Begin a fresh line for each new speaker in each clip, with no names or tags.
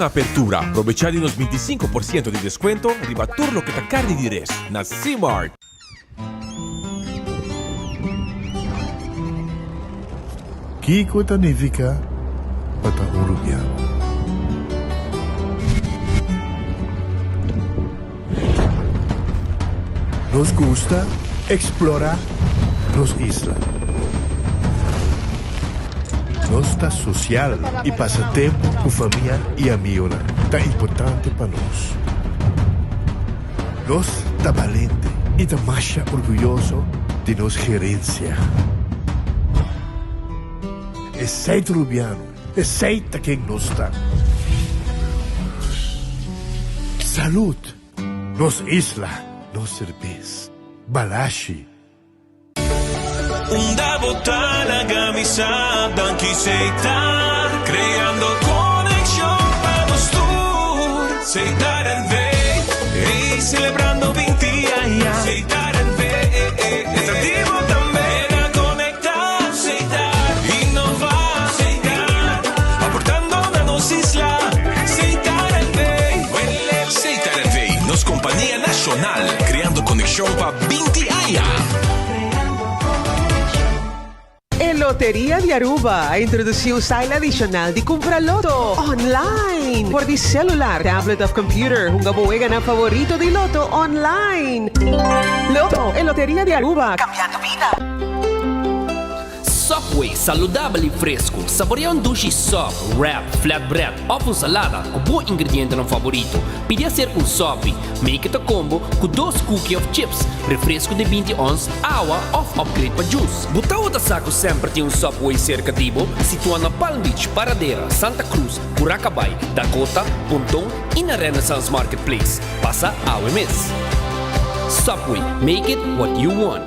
apertura, probecha di nos 25% di descuento riba tur loke ta carni di res na Cmart.
Kiko ta nifiká pa ta un rubiano? Nos gusta eksplorá nos isla. Nos ta sosial i pasa tempu ku famia i amionan ta importante pa nos. Nos ta balente i ta masha orguyoso di nos gerensia. Esei ta Rubiano, esei ta ken nos ta. Salud! Nos isla, nos serbes. Balashi.
Unda bo ta laga mi sa danki Setar creando conexion pa nos tur Setar NV ey celebrando 20 aña Setar NV ta di bo tambe na conecta Setar innova Setar aportando na nos isla Setar NV
Setar NV nos compania nacional creando conexion pa 20 aña.
E Loteria di Aruba a introduci un style adicional di cumpra loto online. Por di celular, tablet of computer, hunga bo weganan favorito di loto online. Loto, e Loteria di Aruba, cambiando bida.
Subway, saludabel y fresco. Saborea un dushi sub, wrap, flatbread of un salada cu bo ingredientenan favorito. Pidi acerca un sopi. Make it a combo cu dos cookie of chips, refresco di 20 ons, awa of upgrade pa juice. Bo tawata sa cu semper tin un Subway cerca di bo? Situa na Palm Beach, Paradera, Santa Cruz, Curacabai, Dakota, Ponton y na Renaissance Marketplace. Pasa awe mes. Subway, make it what you want.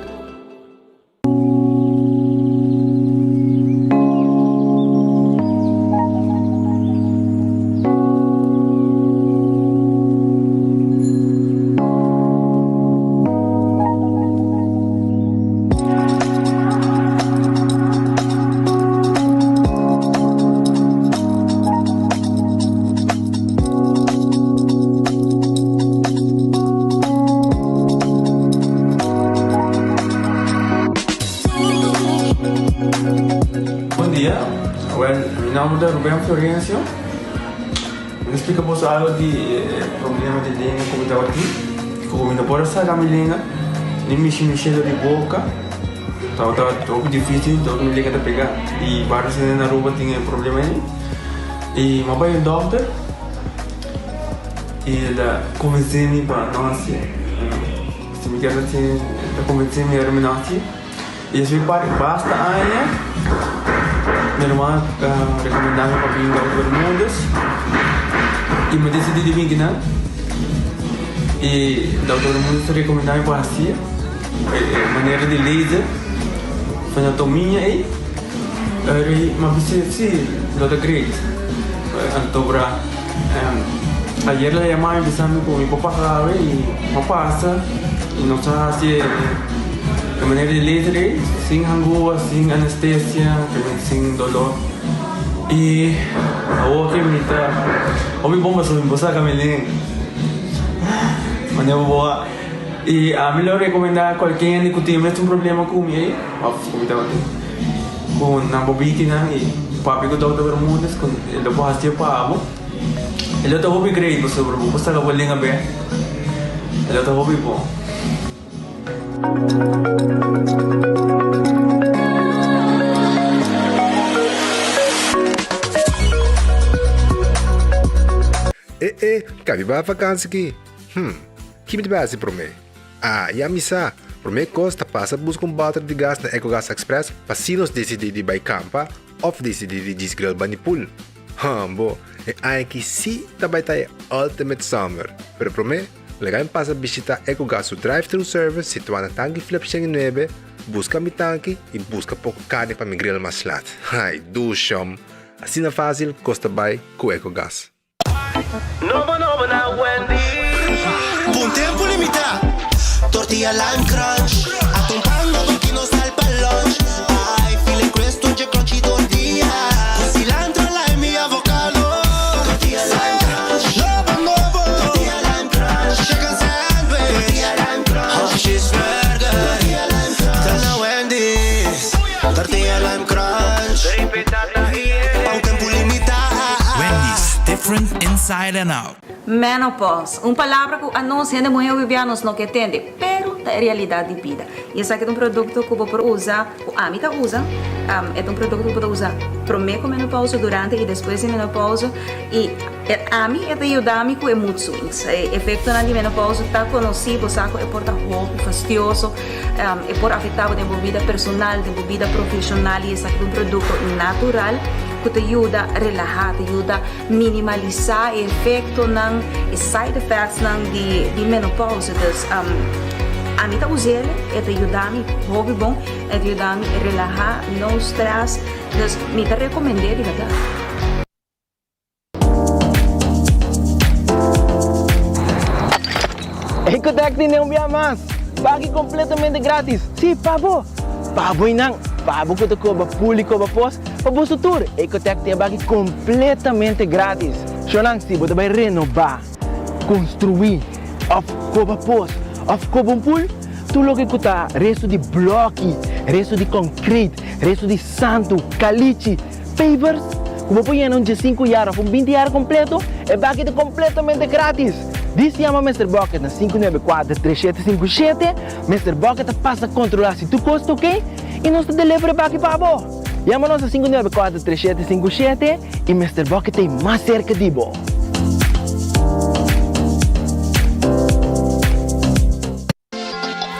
Bon dia, well mi nomber ta Ruben Florencio. Mi ta splika boso algo di e problema di lenga ku mi tabatin. Ku mi no por a saka mi lenga ni mishi mi shelo di boka. Tabata hopi dificil, tabata mi lenga ta pega. I varios hende na Aruba tin e problema ei. I mi a bai un dokter i el a konvensé mi pa no hasié. Si mi kier hasié, el a konvensé mi ora mi no hasié. I esei par basta aña mi ruman a rekomendá mi pa bin Dokter Bermudez i mi a disidí di bin kinan. I Dokter Bermudez a rekomendá mi pa hasié e manera di laser frenatomiya ei. Eri mi a bisa si lo ta great. Anto bra ayer la yama mi bisa mi ku mi por pasa awe i mi a pasa i nos a hasi e manera di laser ei sin hangua, sin anestesia, sin dolor i awor ke mi ta hopi bon pasobra mi por saka mi lenga manera bo a i ami lo rekomenda kualke hende ku tin mes un problema ku mi ei òf ku mi tabatin. Ku nan bo bitinan i papia ku Dòkter Bermudez ku e lo por hasié pa bo. E lo ta hopi great pasobra bo por saka bo lenga bek. E lo ta hopi bon.
E e, kabi bai vakansi ki? Hm, ki mi ta bai hasi promé? Ah, ya mi sa! Promé kos ta pasa buska un bòter di gas na Ecogas Express pa si nos disidí di bai kampa òf disidí di djis grill bani pool. Hambo, e aña aki sí ta bai ta e ultimate summer! Pero promé, laga mi pasa bishitá Ecogas su drive-thru service situá na Tanki Flip 109, buska mi tanki i buska poko karni pa mi grill mas lat. Ai, dushom! Asina fásil kos ta bai ku Ecogas.
Nobo nobo na Wendy's.
P'un tempu limitá, tortilla lime crunch. Atun pan nobo ki nos sal pa lunch. Ai, file crisp dje crunchy tortilla. Ku cilantro, lime i avocado. Tortilla lime crunch.
different inside and out.
Menopause, un palabra ku anos hende muhé hopi bia nos no ke tende, pero ta e realidat di bida. I esaki ta un produkto ku bo por usa, ku ami ta usa, e ta un produkto ku bo ta usa promé ku menopause, durante i despues di menopause, i ami e ta yuda mi ku e mood swings. E efektonan di menopause ta konosí, bo sa ku e por ta hopi fastioso, e por afektá bo den bo bida personal, den bo bida profeshonal i esaki ta un produkto natural ku ta yuda relahá, ta yuda minimalisá e efektonan, e side effectsnan di menopause. Dus ami ta us'el, e ta yuda mi hopi bon, e ta yuda mi relahá, no stress, dus mi ta rekomend'é di bèrdat.
Ecotec tene un bia mas! Pagi completamente gratis! Sí, pa bo! Pa bo y nan! Pa bo cu ta coba pul y coba pos, pa boso tur! Ecotec tin e baki completamente gratis! Shownan, si bo ta bay renoba, construi, of coba pos, of coba un pul, tur loke cu ta resto di bloki, resto di concrete, resto di santo, calichi, Pavers ku bo por yena un diesinku yar òf un binti yar kompleto, e baki ta kompletamente gratis! Dis yama Mister Bucket na 594 3757, Mister Bucket ta pasa kontrolá si tur kos ta oke i nos ta deliver e baki pa bo! Yama nos na 594 3757 i Mister Bucket ta ei mas serka di bo!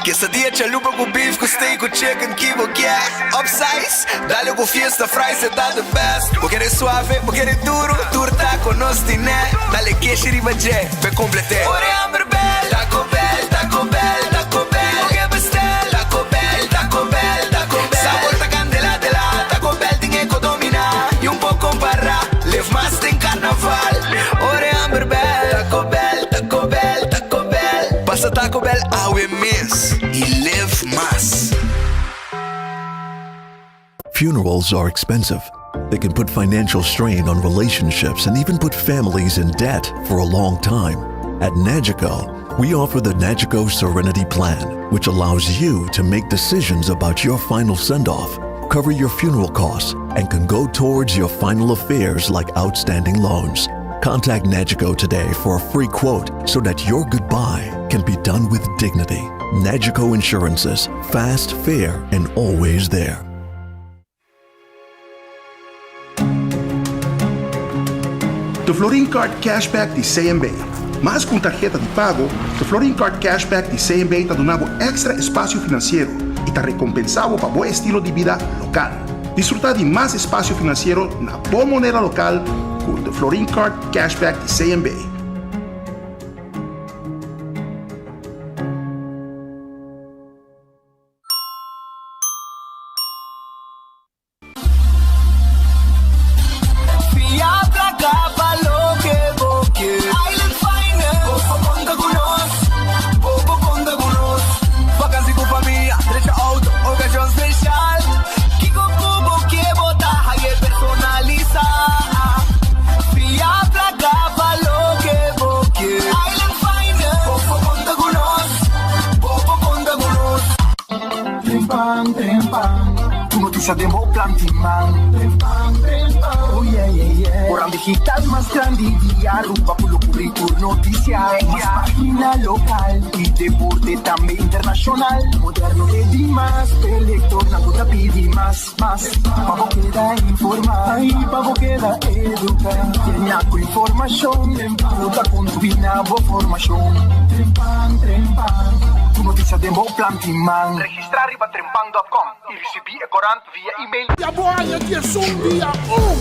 Quesadilla chalupa ku beef ku steak ku chicken ki bo kier Upsize, dale ku fiesta fries e ta the best Bo kere suave, bo kere duro, tur taco nos tine Dale keshi riba dje, p'e complete Ora e hamber bel, Taco Bell, Taco Bell, Taco Bell Bo ke bestel, Taco Bell, Taco Bell, Taco Bell Sabor ta candela de la, Taco Bell tin e ko domina Y un por compara, live mas den carnaval Ora e hamber bel, Taco Bell, Taco Bell, Taco Bell Pasa Taco Bell awe mes y live mas.
Funerals are expensive. They can put financial strain on relationships and even put families in debt for a long time. At Nagico, we offer the Nagico Serenity Plan, which allows you to make decisions about your final send off, cover your funeral costs, and can go towards your final affairs like outstanding loans. Contact Nagico today for a free quote so that your goodbye can be done with dignity. Nagico Insurances, fast, fair, and always there.
The Florin Card Cashback di CMB. Mas ku un tarheta di pago, The Florin Card Cashback di CMB ta duna bo èkstra espasio finansiero i ta rekompensá bo pa bo estilo di bida lokal. Disfrutá di mas espasio finansiero na bo moneda lokal ku The Florin Card Cashback di CMB.
Fia plaka pa loke bo ke. Island Finance. Bo por konta ku nos. Bo por konta ku nos. Vakansi ku famia, drecha outo, okashon speshal. Kiko ku bo ke bo ta haye personalisá. Fia plaka pa loke bo ke. Island Finance. Bo por konta ku nos. Bo por konta ku nos.
Trempan, trempan, tur noticia den bo plan tin man. Trempan, trempan, oh yeah, yeah, yeah. Oran digital mas grandi di Aruba cu lo cubri tur noticia. Mas pagina local y deporte tambe internacional. Moderno te di mas, p'e lectornan cu ta pidi mas, mas. Pa bo keda informa y pa bo keda educa. Llena cu informacion cu ta contribui na bo formacion. Trempan, trempan, tur noticia den bo plan tin man.
Registra riba trempan dot com y ricibi e corant via email.
Ya bo haña diesun dia un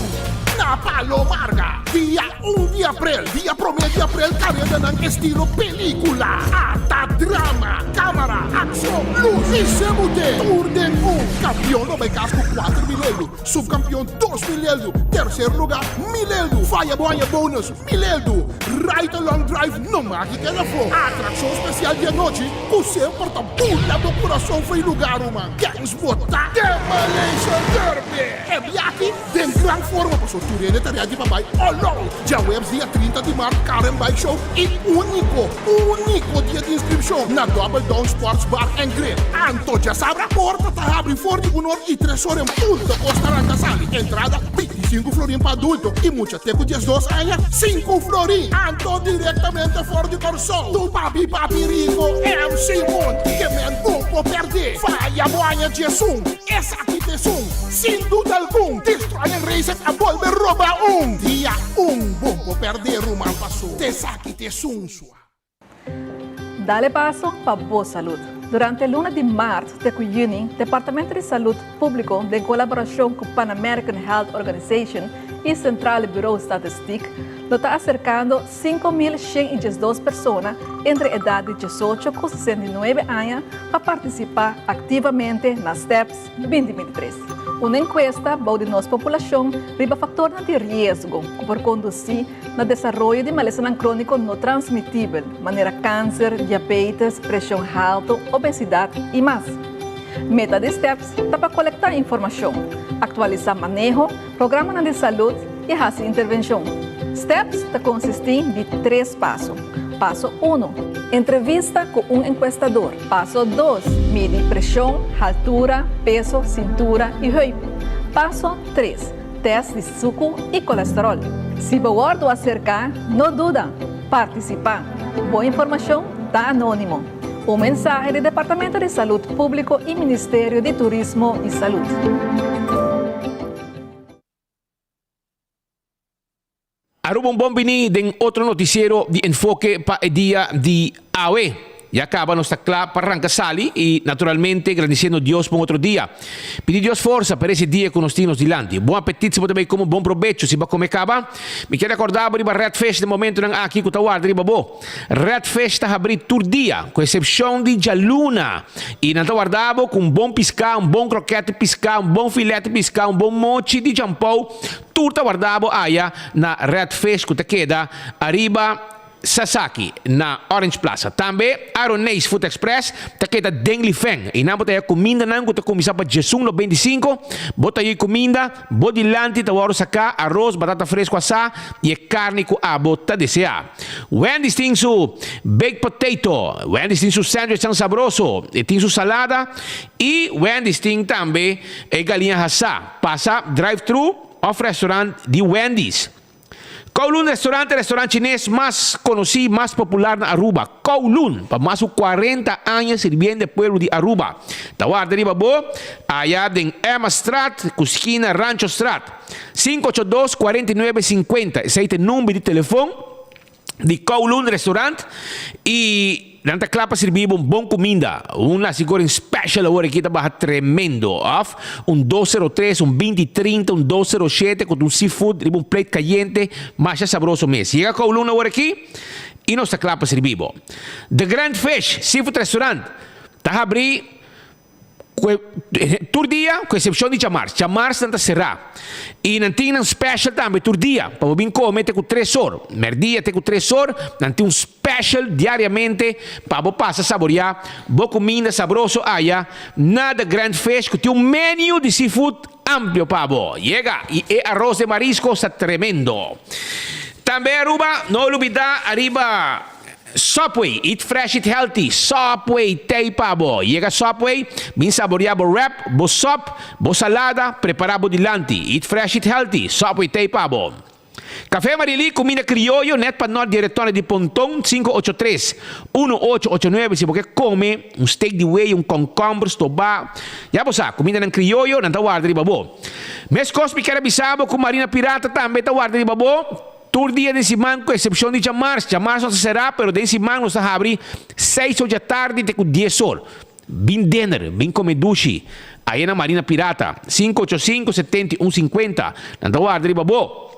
na Palo Marga. Dia un di aprel, dia promé di aprel karedanan estilo pelíkula, ata drama, kámara, akshon, lus i semute tur den un. Kampion lo bai kas ku 4000 eldu, supkampion 2000 eldu, terser lugá 1000 eldu. Faya bo haña bonus 1000 eldu. Ride Along Drive no maki keda afó. Atrakshon spesial di anochi ku semper ta bula bo kurason fo'i lugá ruman. Kens bo ta Demolition Derby! E biaha aki den gran forma pasobra. Tur hende ta ready pa bai all out. Djaweps dia 30 di mart Car and Bike Show y unico, unico dia di inscripcion na Double Down Sports Bar and Grill. Anto djasabra porta ta habri for di un or y tres or en punto cos ta ranca sali. Entrada 25 florin pa adulto y mucha te cu 12 aña 5 florin. Anto directamente for di Corsou tu papi papi rico MC Moon ke men bo por perde. Faya bo aña 11 esaki t'esun sin duda algun. Destroyer Racing a bolbe roba un dia un bo por perde ruman paso t'esaki t'esun sua.
Dale paso pa bo salud. Durante luna di maart te cu juni, Departamento di Salud Publico den colaboracion cu Pan American Health Organization y Centrale Bureau Statistiek lo ta acercando 5.112 persona entre edad di 18 cu 69 aña pa participa activamente na STEPS 2023. Un encuesta bou di nos populacion riba factornan di riesgo cu por conduci na desaroyo di malesanan crónico no transmitibel, manera cáncer, diabetes, presion halto, obesidad y mas. Meta di STEPS ta pa colecta informacion, actualisa maneho, programanan di salud y haci intervencion. STEPS ta consisti di tres paso. Paso uno, Entrevista cu un encuestador. Paso dos, Midi presion, haltura, peso, cintura y heup. Paso tres, Test di suku i kolesterol. Si bo wòrdu aserká, no duda, partisipá. Bo informashon ta anónimo. Un mensahe di Departamento di Salud Públiko i Ministerio di Turismo i Salud.
Aruba un bon bini den otro noticiero di Enfoke pa e dia di awe. Ya caba nos ta cla pa ranca sali y naturalmente gradiciendo Dios pa un otro dia. Pidi Dios forsa pa reci dia cu nos tin nos dilanti. Bon apetit si bo ta bay come, bon probecho si bo a come caba. Mi kier recorda bo riba Red Fish den momentonan aki cu ta warda riba bo. Red Fish ta habri tur dia, cu excepcion di djaluna, y nan ta warda bo cu un bon pisca, un bon croquet di pisca, un bon filet di pisca, un bon mochi di jampou, Tur ta warda bo aya na Red Fish ku ta keda ariba Sasaki na Orange Plaza. Tambe Aroneis Food Express ta keda den Lifeng. Einan bo ta haya kumindanan ku ta kuminsá pa diesun lo 25. Bo ta yei kuminda, bo dilanti ta wòrdu saká aros, batata fresku asá i e karni ku abo ta deseá. Wendy's tin su baked potato, Wendy's tin su sandwichnan sabroso, e tin su salada i Wendy's tin tambe e galiña hasá. Pasa drive-thru òf restaurant di Wendy's. Kowloon Restaurant e restaurant chines mas konosí, mas popular na Aruba. Kowloon, pa mas ku 40 aña sirbiendo e pueblo di Aruba. Ta warda riba bo aya den Emmastraat ku skina Ranchostraat. 582 49 50, esei ta e number di telefon. di Kowloon Restaurant y nan ta kla pa sirbi bo un bon cuminda. Un nasi goreng special awor aki ta baha tremendo. Of un 203, un 2030, un 207 cu ta un seafood riba un plate cayente, masha sabroso mes. Yega Kowloon awor aki y nos ta kla pa sirbi bo. The Grand Fish Seafood Restaurant ta habri Tur dia, ku eksepshon di djamars. Djamars nan ta será. I nan tin nan special tambe tur dia, pa bo bin kome te ku tres or. Mèrdia te ku tres or, nan tin un special diariamente pa bo pasa saboriá bo kuminda sabroso aya na The Grand Fish ku tin un menu di seafood amplio pa bo. Yega! I e aros de marisco sta tremendo. Tambe Aruba, no lubidá ariba. Subway, eat fresh, eat healthy, Subway tei pa bo. Yega Subway, bin saborea bo wrap, bo sop, bo salada, prepara bo dilanti. Eat fresh, eat healthy, Subway tei pa bo. Café Marily, cuminda crioyo net pa nort di e retorno di Ponton, 583 1889 si bo ke come un steak di wei, un concomber stoba, ya bo sa, cumindanan crioyo nan ta warda riba bo. Mescos mi kier a bisa bo cu Marina Pirata tambe ta warda riba bo. Tur dia den siman ku eksepshon di djamars. Djamars nos ta será pero den siman nos ta habri seis or djatardi te ku dies or. Bin dinner, bin kome dushi. Aya na Marina Pirata, 585 71 50. Nan ta warda riba bo.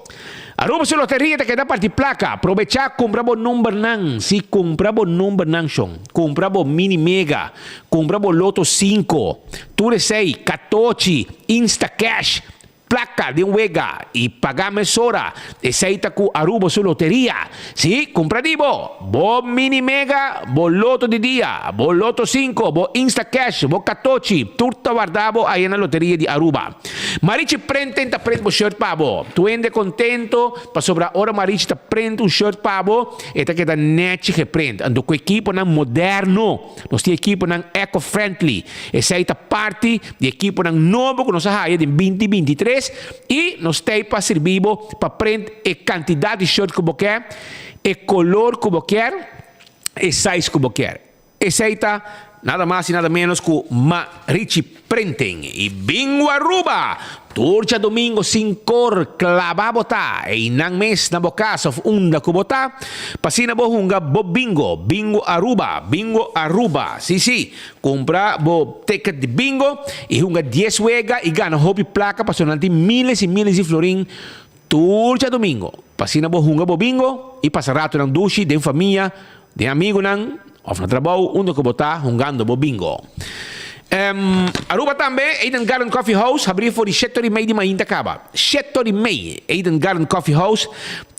Aruba su loteria ta keda parti plaka. Probechá kumpra bo numbernan. Si kumpra bo numbernan shon. Kumpra bo mini mega. Kumpra bo loto sinku. Tur esei, katochi, instacash. Placa den wega y paga mesora. Esey ta cu Aruba su loteria. Si, cumpra di bo! Bo mini mega, bo loto di dia, bo loto cinco, bo instacash, bo catochi, tur ta warda bo aya na loteria di Aruba. Marichi Printing ta print bo shirt pa bo. Tu hende contento pasobra ora Marichi ta print un shirt pa bo, e ta keda nechi geprint. Anto cu ekiponan moderno. Nos tin ekiponan eco-friendly. Esei ta parti di ekiponan nobo ku nos a haya den binti 23 i nos t'ei pa sirbi bo pa print e kantidat di shirt ku bo ke, e kolor ku bo kier, e size ku bo kier. Esei ta nada mas i nada menos ku Marichi Printing. I bingo Aruba! Tur djadomingo sin kor klaba bo ta einan mes na bo kas of unda ku bo ta pa asina bo hunga bo bingo, Bingo Aruba, Bingo Aruba. Si si, kumpra bo ticket di bingo i hunga dies wega i gana hopi plaka pasobra nan tin miles i miles di florin tur djadomingo pa asina bo hunga bo bingo i pasa ratonan dushi den famia, den amigunan of na trabou unda ku bo ta hungando bo bingo. Aruba tambe, Eden Garden Coffee House habrí for di shete ora i mei di mainta kaba. Shete ora i mei, Eden Garden Coffee House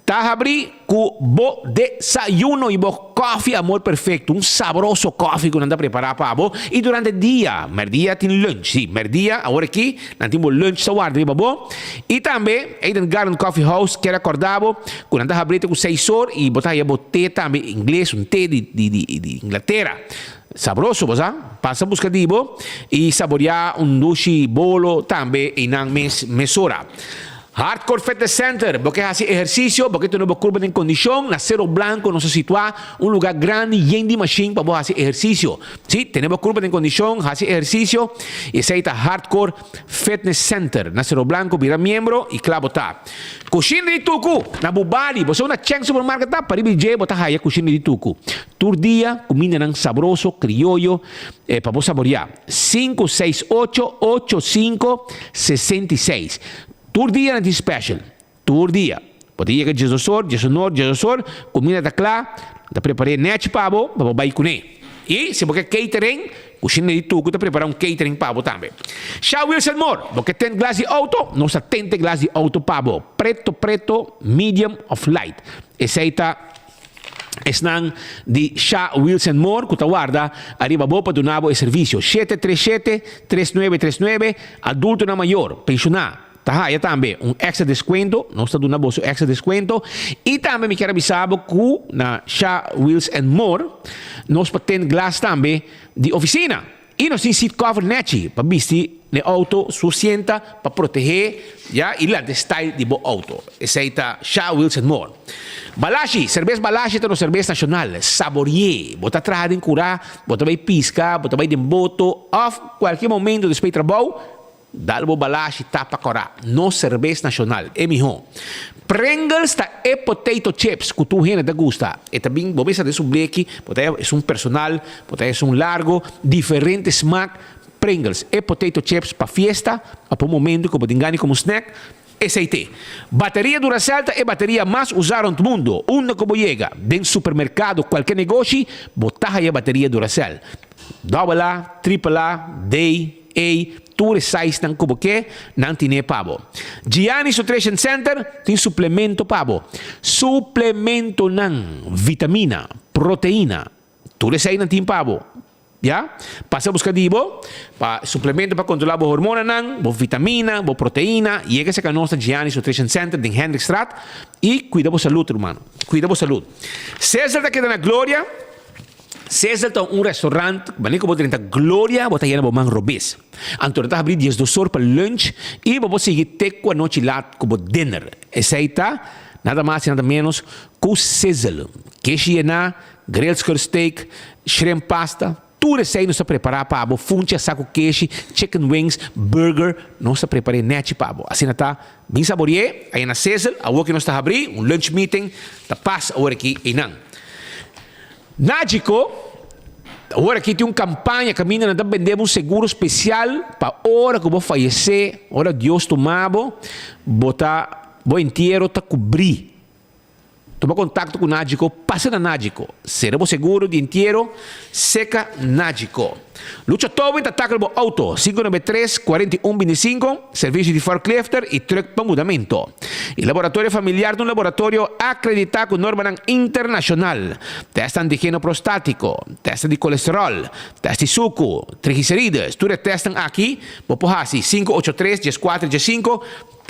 ta habrí ku bo desayuno i bo kòfi Amor Perfecto, un sabroso kòfi ku nan ta prepará pa bo. I durante dia, mèrdia tin lunch, sí, mèrdia awor aki nan tin bo lunch ta warda riba bo. I tambe Eden Garden Coffee House kier a kòrda bo ku nan ta habrí te ku seis or i bo ta haya bo te tambe ingles, un te di di di Inglatera. Sabroso bo sa. Pasa buska di bo i saboriá un dushi bolo tambe einan mes mesora. Hardcore Fitness Center, bo ke hasi ehersisio, bo ke tene bo kurpa den kondishon, na Cerro Blanco nos ta situá, un lugá grandi yen di mashin pa bo hasi ehersisio. Sí, tene bo kurpa den kondishon, hasi ehersisio, i esei ta Hardcore Fitness Center na Cerro Blanco, bira miembro i kla bo ta. Kushina di Tuku, na Bubali, bo sa unda Cheng Supermarket ta? Pariba di dje bo ta haya Kushina di Tuku. Tur dia kumindanan sabroso, krioyo, pa bo saboriá. Sinku seis ocho, ocho sinku, 66. Tur dia nan tin special. Tur dia. Bo ta yega diesdos or, diesunor, diesdos or, kuminda ta kla, nan ta prepar'é nèchi pa bo, pa bo bai kuné. I si bo ke catering, kushina di Tuku ta prepará un catering pa bo tambe. Sha Wilson Moore, bo ke tent glas di outo? Nos ta tente glas di outo pa bo. Preto preto, medium òf light. Esei ta Esnan di Sha Wilson Moore ku ta warda ariba bo pa duna bo e servisio. Shete tres shete, tres nuebe tres nuebe, Adultonan mayor, penshoná, ta haya tambe un èkstra deskuento. Nos ta duna boso èkstra deskuento. I tambe mi kier a bisa bo ku na Sha Wheels and More nos por tene glas tambe di ofisina. I nos tin seat cover nechi pa bisti n'e auto su sienta pa protehé ya i lanta e style di bo auto. Esei ta Sha Wheels and More. Balashi, Serbes Balashi ta nos serbes nashonal. Saborié. Bo ta traha den kurá, bo ta bai piska, bo ta bai den boto òf kualke momento despues di trabou, Dal bo balashi tapa kòrá. Nos serbes nashonal, e mihó. Pringles ta e potato chips ku tur hende ta gusta. E ta bin, bo mester ta esun bleki, bo ta esun personal, bo ta esun largo, diferente smak. Pringles, e potato chips pa fiesta òf pa un momento ku bo tin gana di komo snack, esei t'e. Bateria Duracell ta e bateria mas usá rònt mundu. Unda ku bo yega, den supermerkado, kualke negoshi, bo ta haya bateria Duracell. Dòbel A, tripel A, D, Ey, tur e sizenan ku bo ke, nan tine pa bo. Gianni's Nutrition Center tin suplemento pa bo. Suplementonan, vitamina, proteina, tur esei nan tin pa bo. Ya? Pasa buska di bo pa suplemento pa kontrola bo hormonanan, bo vitamina, bo proteina. Yega serka nos na Gianni's Nutrition Center den Hendrikstraat i kuida bo salud, ruman. Kuida bo salud. Cesar ta keda na Gloria. Cecil ta un restaurant, wanneer ku bo drenta Gloria bo ta yena bo man robes. Anto nan ta habri diesdos or pa lunch i bo por sigui te ku anochi lat ku bo dinner. Esei ta nada mas i nada menos ku Sizzle. Keshi yená, grilled skirt steak, shrimp pasta, tur esei nos ta prepará pa bo, funchi asá ku keshi, chicken wings, burger, nos ta prepar'é nèchi pa bo. Asina ta, bin sabori'é aya na Sizzle, awor ku nos ta habri un lunch meeting ta pas awor aki einan. Nagico, Awor aki tin un campaña caminda nan ta bende bo un seguro special pa ora cu bo fayece, ora Dios tuma bo, bo ta, bo entiero ta cubri. Tuma kontakto ku Nagico, pasa na Nagico. Sera bo seguro di entiero seka Nagico. Lucha Towing ta tackle bo auto, 593 41 25, servicio di forklifter y truck pa mudamento. E laboratorio familiar ta un laboratorio acredita cu normanan internacional. Test antigeno prostatico, test di colesterol, test di sucu, triglicerides, tur e testnan aki bo por haci, 583 14 15,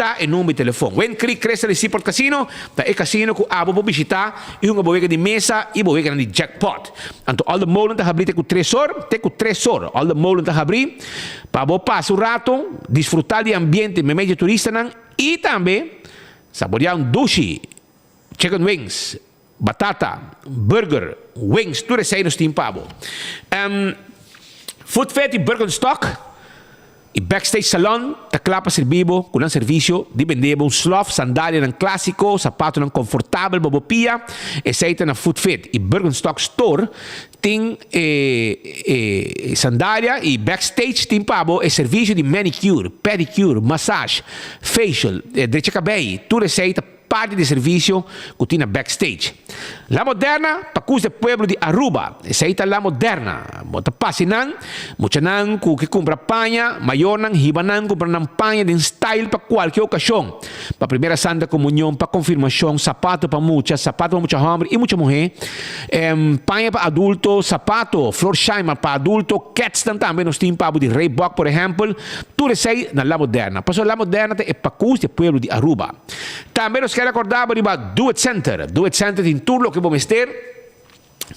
Ta e number di telefon. Wind Creek Crystal y Seaport Casino ta e casino cu abo por bishita y hunga bo wega di mesa y bo weganan di jackpot. Anto Alde Molen ta habri te cu tres or, te cu tres or Alde Molen ta habri pa bo pasa un rato, disfruta di e ambiente memey di e turistanan y tambe saborea un dushi chicken wings, batata, burger, wings, tur esey nos tin pa bo. Food Fit y Birkenstock y Backstage Salon ta kla pa sirbi bo ku nan servisio di bende bo un slof, sandalianan klasiko, sapatonan konfortabel pa bo pia. Esey ta na Food Fit y Birkenstock Store tin e sandalia y Backstage tin pa bo e servisio di manicure, pedicure, massage, facial, drecha kabei, tur esey ta Parti di servicio cu tin na backstage. La Moderna pa cus de pueblo di Aruba. Esey ta La Moderna. Bo ta pasa nan, muchanan cu ke cumpra paña, mayornan hiba nan cumpra nan paña den style pa cualke ocasion. Pa primera santa comunion, pa confirmacion, sapato pa mucha, sapato pa mucha homber y mucha muhe, paña pa adulto, sapato, Florsheim pa adulto, ketsnan tambe nos tin pa bo di Reebok por ehempel. Tur esey na La Moderna. Pasobra La Moderna ta e pacus di e pueblo di Aruba. Tambe nos kier acorda bo riba Do It Center. Do It Center tin tur loke bo mester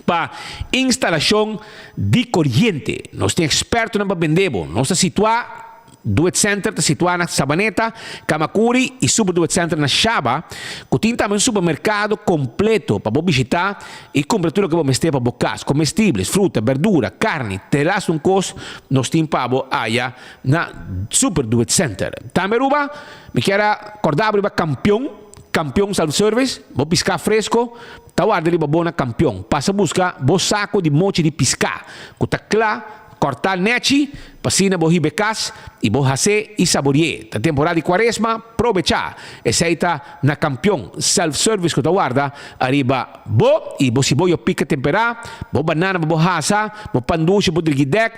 pa instalacion di coriente. Nos tin expertonan pa bende bo. Nos ta situa, Do It Center ta situa na Sabaneta, Camacuri y Super Do It Center na Shaba, cu tin tambe un supermercado completo pa bo bishita y cumpra tur loke bo mester pa bo cas, comestibles, fruta, berdura, carni, te las un cos nos tin pa bo aya na Super Do It Center. Tambe Aruba, mi kier a corda bo riba Campeon, Campeon Self Service, bo pisca fresco ta warda riba bo na Campeon. Pasa busca bo saco di mochi di pisca cu ta cla corta nechi pa asina bo hiba e cas y bo hace y saborie. Ta temporada di cuaresma, probecha! Esey ta na Campeon Self Service cu ta warda ariba bo y bo siboyo pica tempera, bo banana pa bo hasa, bo pan dushi, bo drigidek,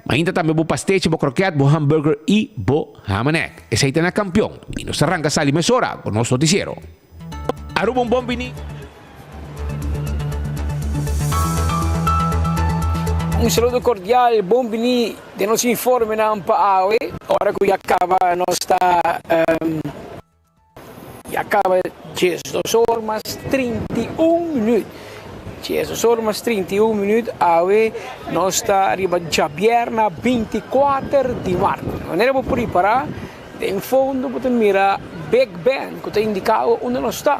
Mainta tambe bo pastechi, bo kroket, bo hamburger y bo hamanek. Esey ta na Campeon y nos ta ranca sali mesora cu nos noticiero. Aruba un bon bini.
Un saludo cordial, bon bini den nos informenan pa awe. Ora cu ya caba nos ta. Ya caba 12 or mas 31 minuut. 12 or mas 31 minuut awe nos ta riba djabierna 24 di mart. Manera bo por ripara den fondo bo ta mira Big Ben cu ta indica awe unda nos ta.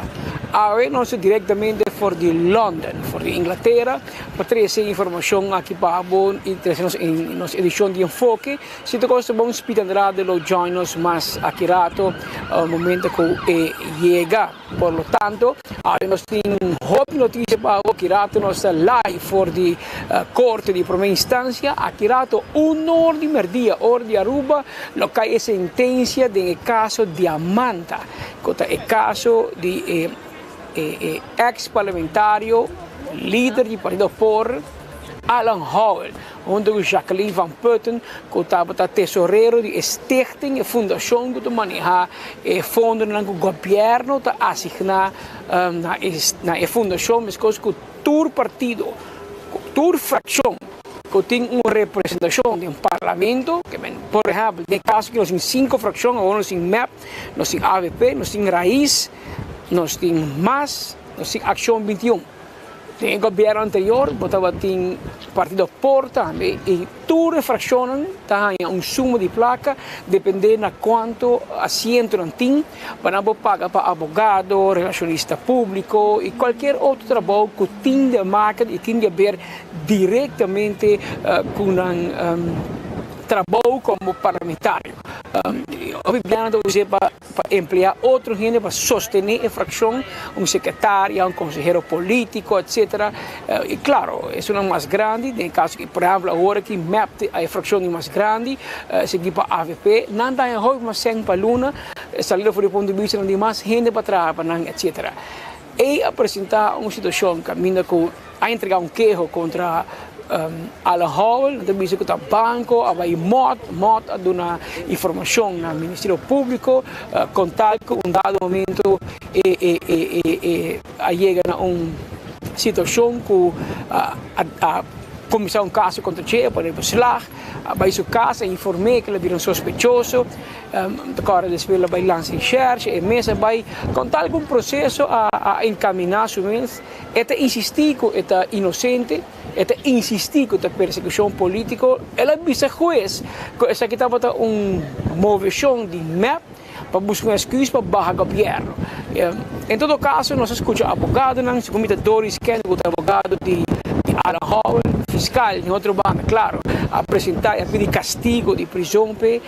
Awe nos ta directamente for di London, for di Inglatera pa trece informacion aki pa bo y trece nos nos edicion di Enfoke. Si ta kosta bon Speed Andrade lo join nos mas aki rato momento ku e yega. Por lo tanto awe nos tin hopi notisia pa abo. Aki rato nos ta live for di korte di prome instansia. Aki rato un or di merdia or di Aruba lo kai e sentensia den e kaso Diamanta ku ta e kaso di e e ex parlamentario lider di partido por Alan Howell. Hunto ku Jacqueline van Putten ku tabata tesorero di e stichting, e fundashon ku ta manehá e fondonan ku gobièrnu ta asigná na e na e fundashon meskos ku tur partido, ku tur frakshon ku tin un representashon den parlamento, ke men por ehèmpel den e kaso aki nos tin sinku frakshon, awor nos tin mep, nos tin avp, nos tin rais, nos tin mas, nos tin Akshon 21. Den e gobierno anterior bo tabatin partido por tambe y tur e fraccionnan ta haña un suma di placa depende na cuanto asiento nan tin pa nan por paga pa abogado, relacionista publico y cualkier otro trabou cu tin di maken y tin di haber directamente cu nan trabou como parlamentario. Hopi biaha nan ta usa pa. Pa empleá otro hende pa sostené e frakshon, un sekretaria, un konsehero polítiko, etsetera. I klaro, esunnan mas grandi, den e kaso ki, por ehèmpel, awor aki mep ta e frakshon di mas grandi, sigui pa avp, nan ta haña hopi mas sèn pa luna, saliendo for di e punto di bista nan tin mas hende pa traha pa nan, etsetera. Ei a presentá un situashon kaminda ku a entregá un keho kontra Alan Howell, nan ta bisa ku ta banko a bai mòt, mòt a duna informashon na Ministerio Públiko kon tal ku un dado momento e e e a yega na un situashon ku a kuminsá un kaso kontra dje, a pone beslag, a bai su kas a inform'é ku el a bira un sospechoso. Ta kòrda despues el a bai lansa recherche, e mes a bai kon tal ku un proseso a enkaminá su mes. E ta insistí ku e ta inosente, e ta insistí ku ta persekushon polítiko. El a bisa hues ku esaki tabata un moveshon di mep pa buska un esküs pa baha gobièrnu. En todo kaso nos a skucha abogadonan, segun mi ta Doris Kennedy ku ta abogado di Alan Howell, fiskal den otro banda klaro a presentá i a pidi kastigo di prizon p'e.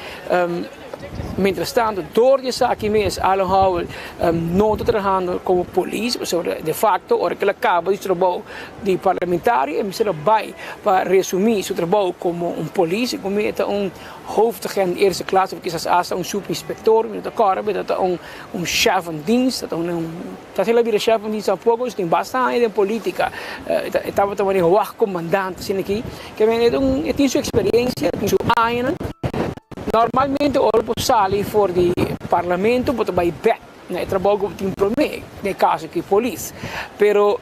Mientrastanto, dor di esaki mes Alan Howell no ta trahando komo polis, pasobra de facto ora ku el a kaba di su trabou di parlamentario e mester a bai pa resumí su trabou komo un polis, i komo e ta un hoofdagent eerste klas of kisas asta un subinspector, mi no ta kòrda, pero ta un un chef van dienst, ta un ta el a bira chef van dienst tampoco, tin basta aña den politica, e tabata manera wachtcommandant asina aki, ke men e tin su experiencia, tin su añanan. Normalmente ora bo sali for di parlamento bo ta bai bek na e trabou ku bo tin promé, den e kaso aki polis, pero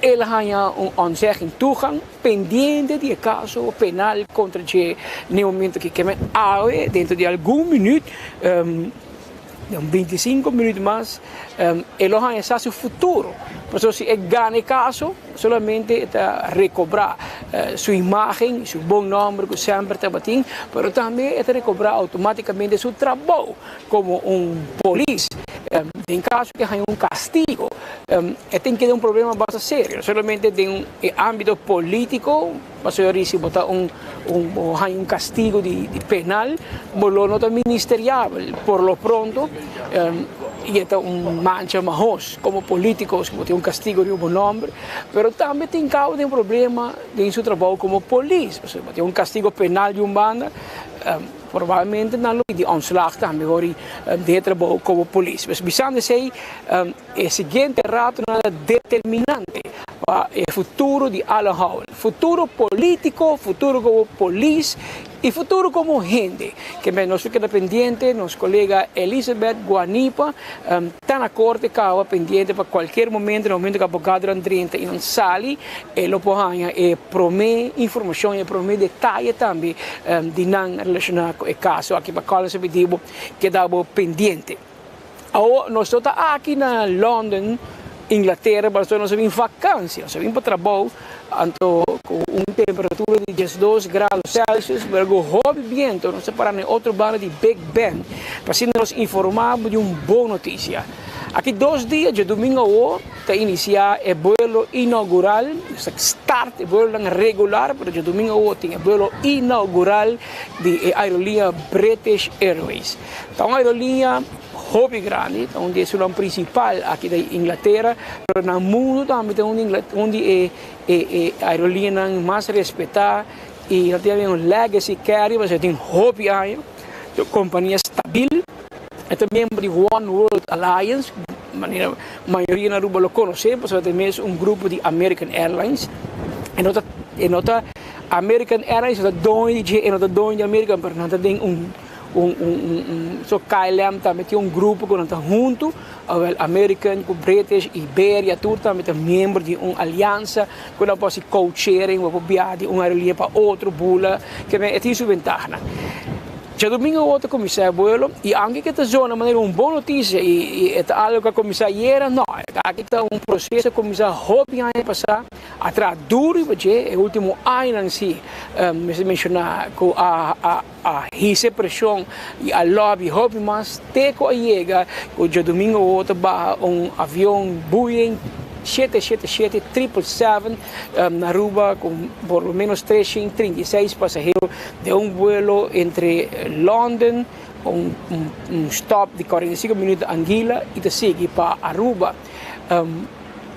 el a haña un ontzegging toegang pendiente di e kaso penal kontra dje na e momento aki. Ke men awe dentro di algun minüt, Den un bintisinko minüt mas e lo haña sa su futuro. Pasobra si e gana e kaso, solamente e ta rekobrá su imágen, su bon nòmber ku semper tabatin, pero tambe e ta rekobrá outomátikamente su trabou komo un polis. Den kaso ku e haña un kastigo, e tin keda un problema basta serio, no solamente den e ámbito polítiko. Pasobra ri si bo ta un un bo haña un castigo di di penal bo lo no ta ministeriabel por lo pronto y e ta un mancha mahos como politico si bo tin un castigo riba bo nomber pero tambe tin cabo den problema den su trabou como polis pasobra bo tin un castigo penal di un banda probablemente nan lo pidi ontslag tambe ori den e trabou como polis. Pues bisando esey e siguiente ratonan ta determinante pa e futuro di Alan Howell, futuro politico, futuro como polis y futuro como hende. Kemey nos lo keda pendiente, nos colega Elizabeth Guanipa ta na corte caba pendiente pa cualkier momento, na momento cu abogadonan drenta y nan sali, e lo por haña e prome informacion y e prome detaye tambe di nan relaciona cu e caso aki pa cual nos a pidi bo keda bo pendiente. Awor nos no ta aki na London, Inglatera, pasobra nos a bin vakansia, nos a bin pa trabou, anto ku un temperatura di diesdos grado Celsius, pero ku hopi biento, nos ta para na e otro banda di Big Ben, pa asina nos informá bo di un bon notisia. Aki dos dia, djadumingu awor, ta inisiá e buelo inaugural, nos ta start e buelonan regular, pero djadumingu awor tin e buelo inaugural di e aerolínea British Airways. Ta un aerolínea hopi grandi, ta un di e sunan principal aki den Inglatera, pero na mundo tambe ta un di e e aerolíneanan mas respetá y nan tin un legacy carrier pasobra tin hopi aña, ta un compania stabil, e ta miembro di One World Alliance, manera mayoria na Aruba lo conoce pasobra ta mes un grupo di American Airlines, e no ta e no ta American Airlines no ta doño di dje, e no ta doño di American pero nan ta den un. Un un un un so KLM tambe tin un grupo ku nan ta huntu, awel American ku British, Iberia tur tambe ta miembro di un aliansa ku nan por hasi code sharing, bo por biaha di un aerolinea pa otro, bula, ke men e tin su bentahanan. Djadumingu awor ta kuminsá e buelo i aunke ke ta zona manera un bon notisia i i e ta algu ku a kuminsá ayera, no, aki ta un proseso ku a kuminsá hopi aña pasá. A traha duru riba dje e ultimo añanan si mester menshoná ku a a a hisa e preshon i a lobby hopi mas te ku a yega ku djadumingu awor ta baha un avion Boeing shete shete shete triple seven na Aruba ku por lo menos 336 pasahero den un buelo entre London un un stop di 45 minuut na Anguilla i ta sigui pa Aruba.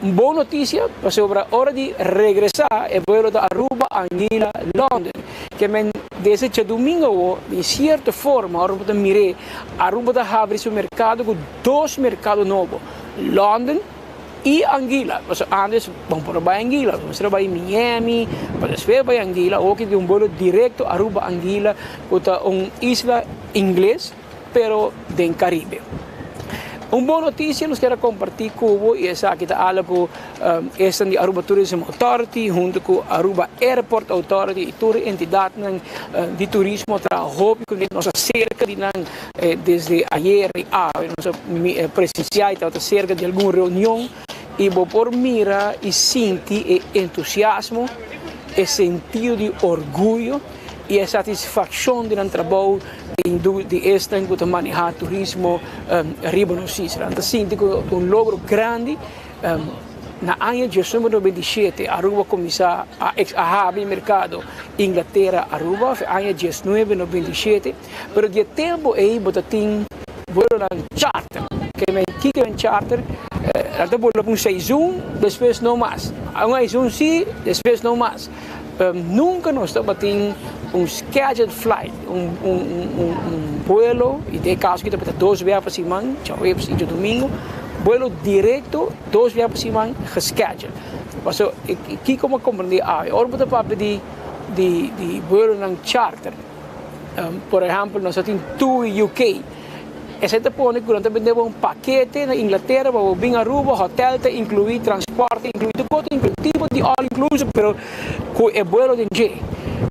Un bon noticia pasobra ora di regresa e vuelo ta Aruba, Anguilla, London. Ke men desde djadumingo awo den cierto forma ora bo ta mir'é Aruba ta habri su mercado cu dos mercado nobo, London. i Anguilla. Pasobra ántes bo por a bai Anguilla, bo mester a bai Miami pa despues bai Anguilla. Awor ki tin un vuelo direkto Aruba-Anguilla ku ta un isla ingles pero den Caribe. Un bon noticia nos kier a comparti cu bo y esaki ta algo cu esnan di Aruba Tourism Authority hunto cu Aruba Airport Authority y tur e entidadnan di turismo traha hopi cu nos a cerca di nan desde ayer y awe nos a presencia y tabata cerca di algun reunion y bo por mira y sinti e entusiasmo, e sentido di orguyo y e satisfaccion di nan trabou di esnan cu ta maneha turismo riba nos isla. Nan ta sinti cu ta un logro grandi. Na aña 1997 Aruba cuminsa a habri e mercado Inglatera-Aruba, of aña 1997, pero di e tempo ey bo ta tin vuelonan charter. Kiko e charter? Nan ta bula pa un seizoen, despues no mas. Un seizoen si, despues no mas. Nunca nos tabatin un scheduled flight, un un vuelo, y den e caso aki tabata dos bia pa siman, djaweps y djadomingo, vuelo directo dos bia pa siman gescheduled. Pasobra kico mi a comprende awe? Ora bo ta papia di di di vuelonan charter, por ehempel nos a tin TUI UK, Esei ta pone ku nan ta bende bo un pakete na Inglatera pa bo bin Aruba, hotel ta inkluí, transpòrt ta inkluí, tur kos ta inkluí, tipo di all inclusive pero ku e buelo den dje.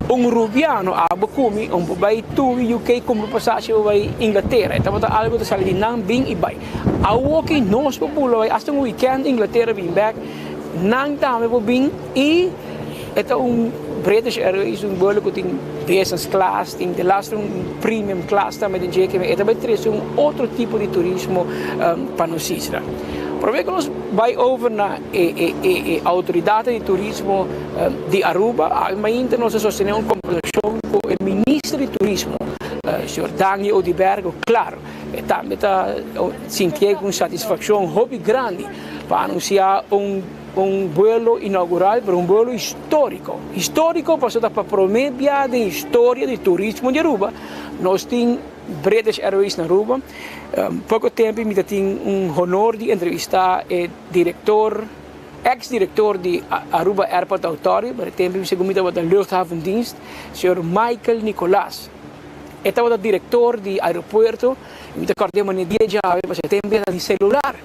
Un rubiano abo ku mi un por bai TUI UK kumpra pasashi pa bai Inglatera, e tabata algu ta sali di nan bin i bai. Awoki nos por bula bai asta un weekend Inglatera bin bèk, nan tambe por bin i. E ta un British Airways, un vuelo cu tin business class, tin delaster un premium class tambe den dje, e ta bay trece un otro tipo di turismo pa nos isla. Prome cu nos bay over na e e autoridadnan di turismo di Aruba, awe mainta nos a sostene un conversacion cu e minister di turismo, señor Dangui Oduber, cu claro e tambe ta sintié cu un satisfaccion hopi grandi pa anuncia un. Un buelo inaugural pero un buelo historico. Historico pasobra ta pa prome bia den historia di turismo di Aruba nos tin British Airways na Aruba. Poco tempo mi ta tin un honor di entrevista e director, ex director di Aruba Airport Authority, pero e tempo segun mi tabata Luchthavendienst, señor Michael Nicolaas. E tabata director di aeropuerto y mi ta corda e manera di e djawe pasobra e tempo e ta di celular.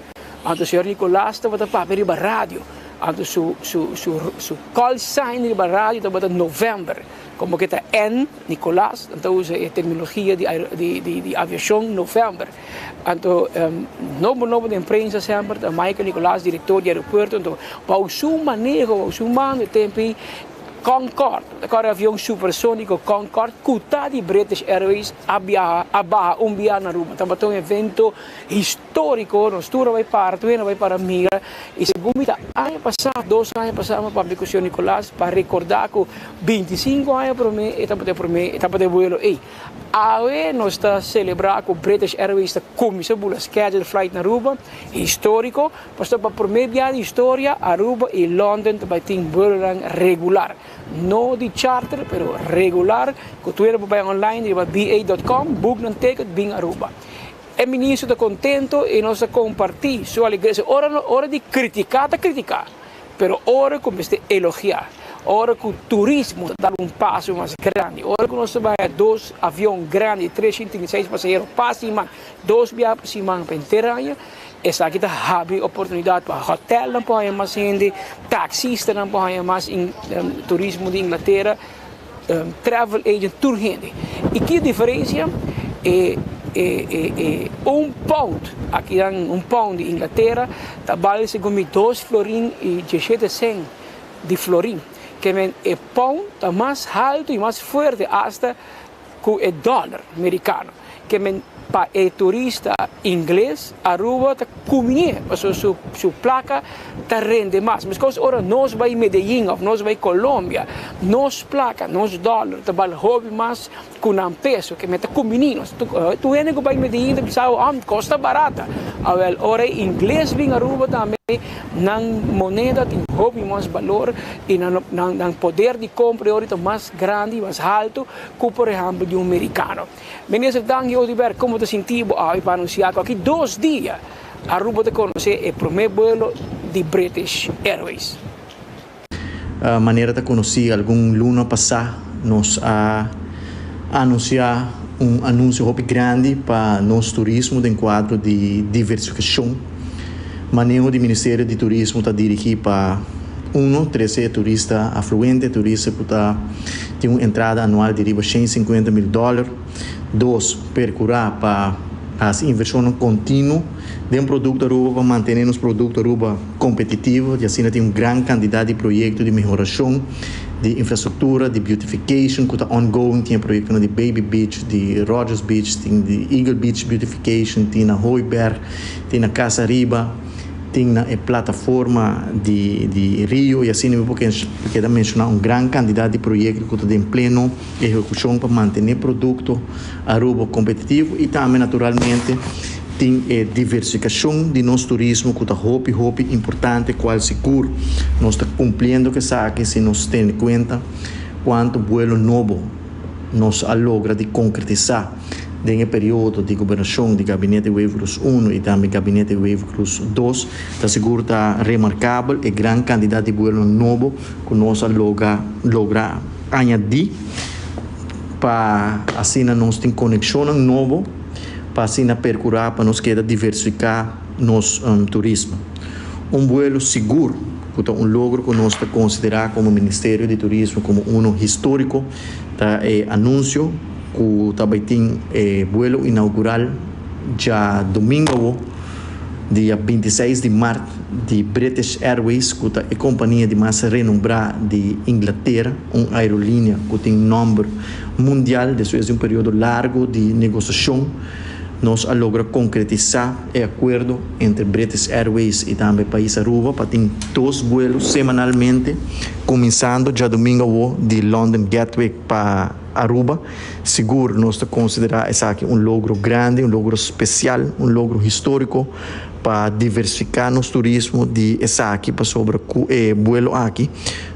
Anto señor Nicolas tabata papia riba radio. Anto su su su su call sign riba radio tabata November. Como que ta N, Nicolas, nan ta usa e terminologia di di di di aviacion November. Anto nobo nobo den prensa semper ta Michael Nicolas, director di aeropuerto. Anto bou su maneho, bou su mando e tempo ei Concorde, ta kòrda e avion supersóniko Concorde ku ta di British Airways a biaha a baha un bia na Aruba. Tabata un evento Historico, nos tur a bay para, tur hende a bay para mira y segun mi ta aña pasa, dos aña pasa mi a papia cu señor Nicolas pa recorda cu 25 aña prome e tabata e prome, e tabata e vuelo ey. Awe nos ta celebra cu British Airways ta cuminsa bula scheduled flight na Aruba, historico, pasobra pa prome bia di historia Aruba y London ta bay tin vuelonan regular, no di charter pero regular cu tur hende por bay online riba ba.com book nan ticket bin Aruba. E ministro ta contento y nos ta comparti su alegria. Ora ora di critica ta critica, pero ora cu mester elogia, ora cu turismo ta dal un paso mas grandi, ora cu nos ta bay dos avion grandi di 336 pasahero pa siman, dos bia pa siman pa henter aña, esaki ta habri oportunidad pa hotelnan por haya mas hende, taxistanan por haya mas turismo di Inglatera. Travel agent tur hende. Y ki diferencia? E e e e un pound aki dan un pound di Inglatera ta bal segun mi dos florin y dieshete cent di florin. Ke men e pound ta mas halto y mas fuerte hasta ku e dollar mericano. Ke men pa e turista ingles Aruba ta kuminé pasobra su su plaka ta rende mas. Meskos ora nos bai Medellin of nos bai Colombia nos plaka, nos dollar ta bal hopi mas ku nan peso ke men ta kuminí nos. Tur hende ku bai Medellin ta bisa oh kos ta barata. Awel ora e ingles bin Aruba tambe nan moneda tin hopi mas balor i nan nan poder di kompra ta mas grandi, mas haltu ku por ehèmpel di un merikano. Minister Dangui Oduber, como ta sinti bo awe pa anuncia cu aki dos dia Aruba ta konosé e promé buelo di British Airways.
Manera ta konosí algun luna pasá nos a anunsiá un anunsio hopi grandi pa nos turismo den kuadro di diversifikashon. Maneho di Ministerio di Turismo ta dirigí pa uno trese e turista afluente, turista ku ta tin un entrada anual di riba 150 mil dòler. Dos, perkurá pa hasi invershonnan kontinuo den produkto Aruba pa mantené nos produkto Aruba kompetitivo i asina tin un gran kantidat di proyekto di mehorashon di infrastruktura, di beautification ku ta ongoing. Tin e proyektonan di Baby Beach, di Rogers Beach, tin di Eagle Beach beautification, tin na Hooiberg, tin na Casa Riba. Tin na e plataforma di di Rio y asina mi por keda menciona un gran cantidad di proyecto cu ta den pleno ehecucion pa mantene producto Aruba competitivo y tambe naturalmente tin e diversificacion di nos turismo cu ta hopi hopi importante cual sigur nos ta cumpliendo cu esaki si nos tene cuenta cuanto buelo nobo nos a logra di concretisa. Den e periodo di gobernacion di Gabinete Wever-Croes I y tambe Gabinete Wever-Croes dos, ta sigur ta remarcabel e gran cantidad di buelonan nobo cu nos a logra logra añadi pa asina nos tin conexionnan nobo pa asina percura pa nos keda diversifica nos turismo. Un buelo sigur cu ta un logro cu nos ta considera como Ministerio di Turismo como uno historico ta e anuncio ku ta bai tin e buelo inaugural djadumingu awo, dia 26 di mart, di British Airways, ku ta e kompania di mas renombrá di Inglatera, un aerolínea ku tin nòmber mundial. Despues di un periodo largu di negosiashon, nos a logra konkretisá e akuerdo entre British Airways i tambe pais Aruba pa tin dos buelo semanalmente, kuminsando djadumingu awo di London Gatwick pa Aruba. Sigur nos ta considera esaki un logro grandi, un logro special, un logro historico pa diversifica nos turismo di esaki pasobra cu e buelo aki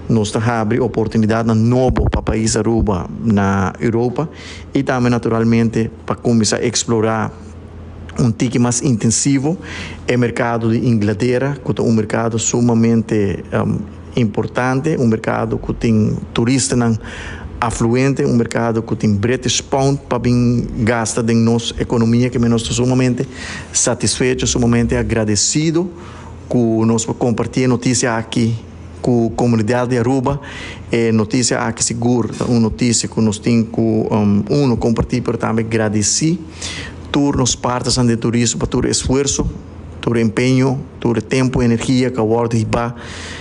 nos ta habri oportunidadnan nobo pa pais Aruba na Europa y tambe naturalmente pa cuminsa explora un tiki mas intensivo e mercado di Inglatera cu ta un mercado sumamente Importante, un merkado ku tin turistanan afluente, un merkado ku tin British pound pa bin gasta den nos ekonomia ke nos ta sumamente satisfecho, sumamente agradesido ku nos por kompartí e notisia aki ku komunidat di Aruba. E notisia aki sigur ta un notisia ku nos tin ku uno kompartí pero tambe gradisí tur nos partnersnan den turismo pa tur esfuerso. Tur empeño, tur e tempu i energia ku a wòrdu hibá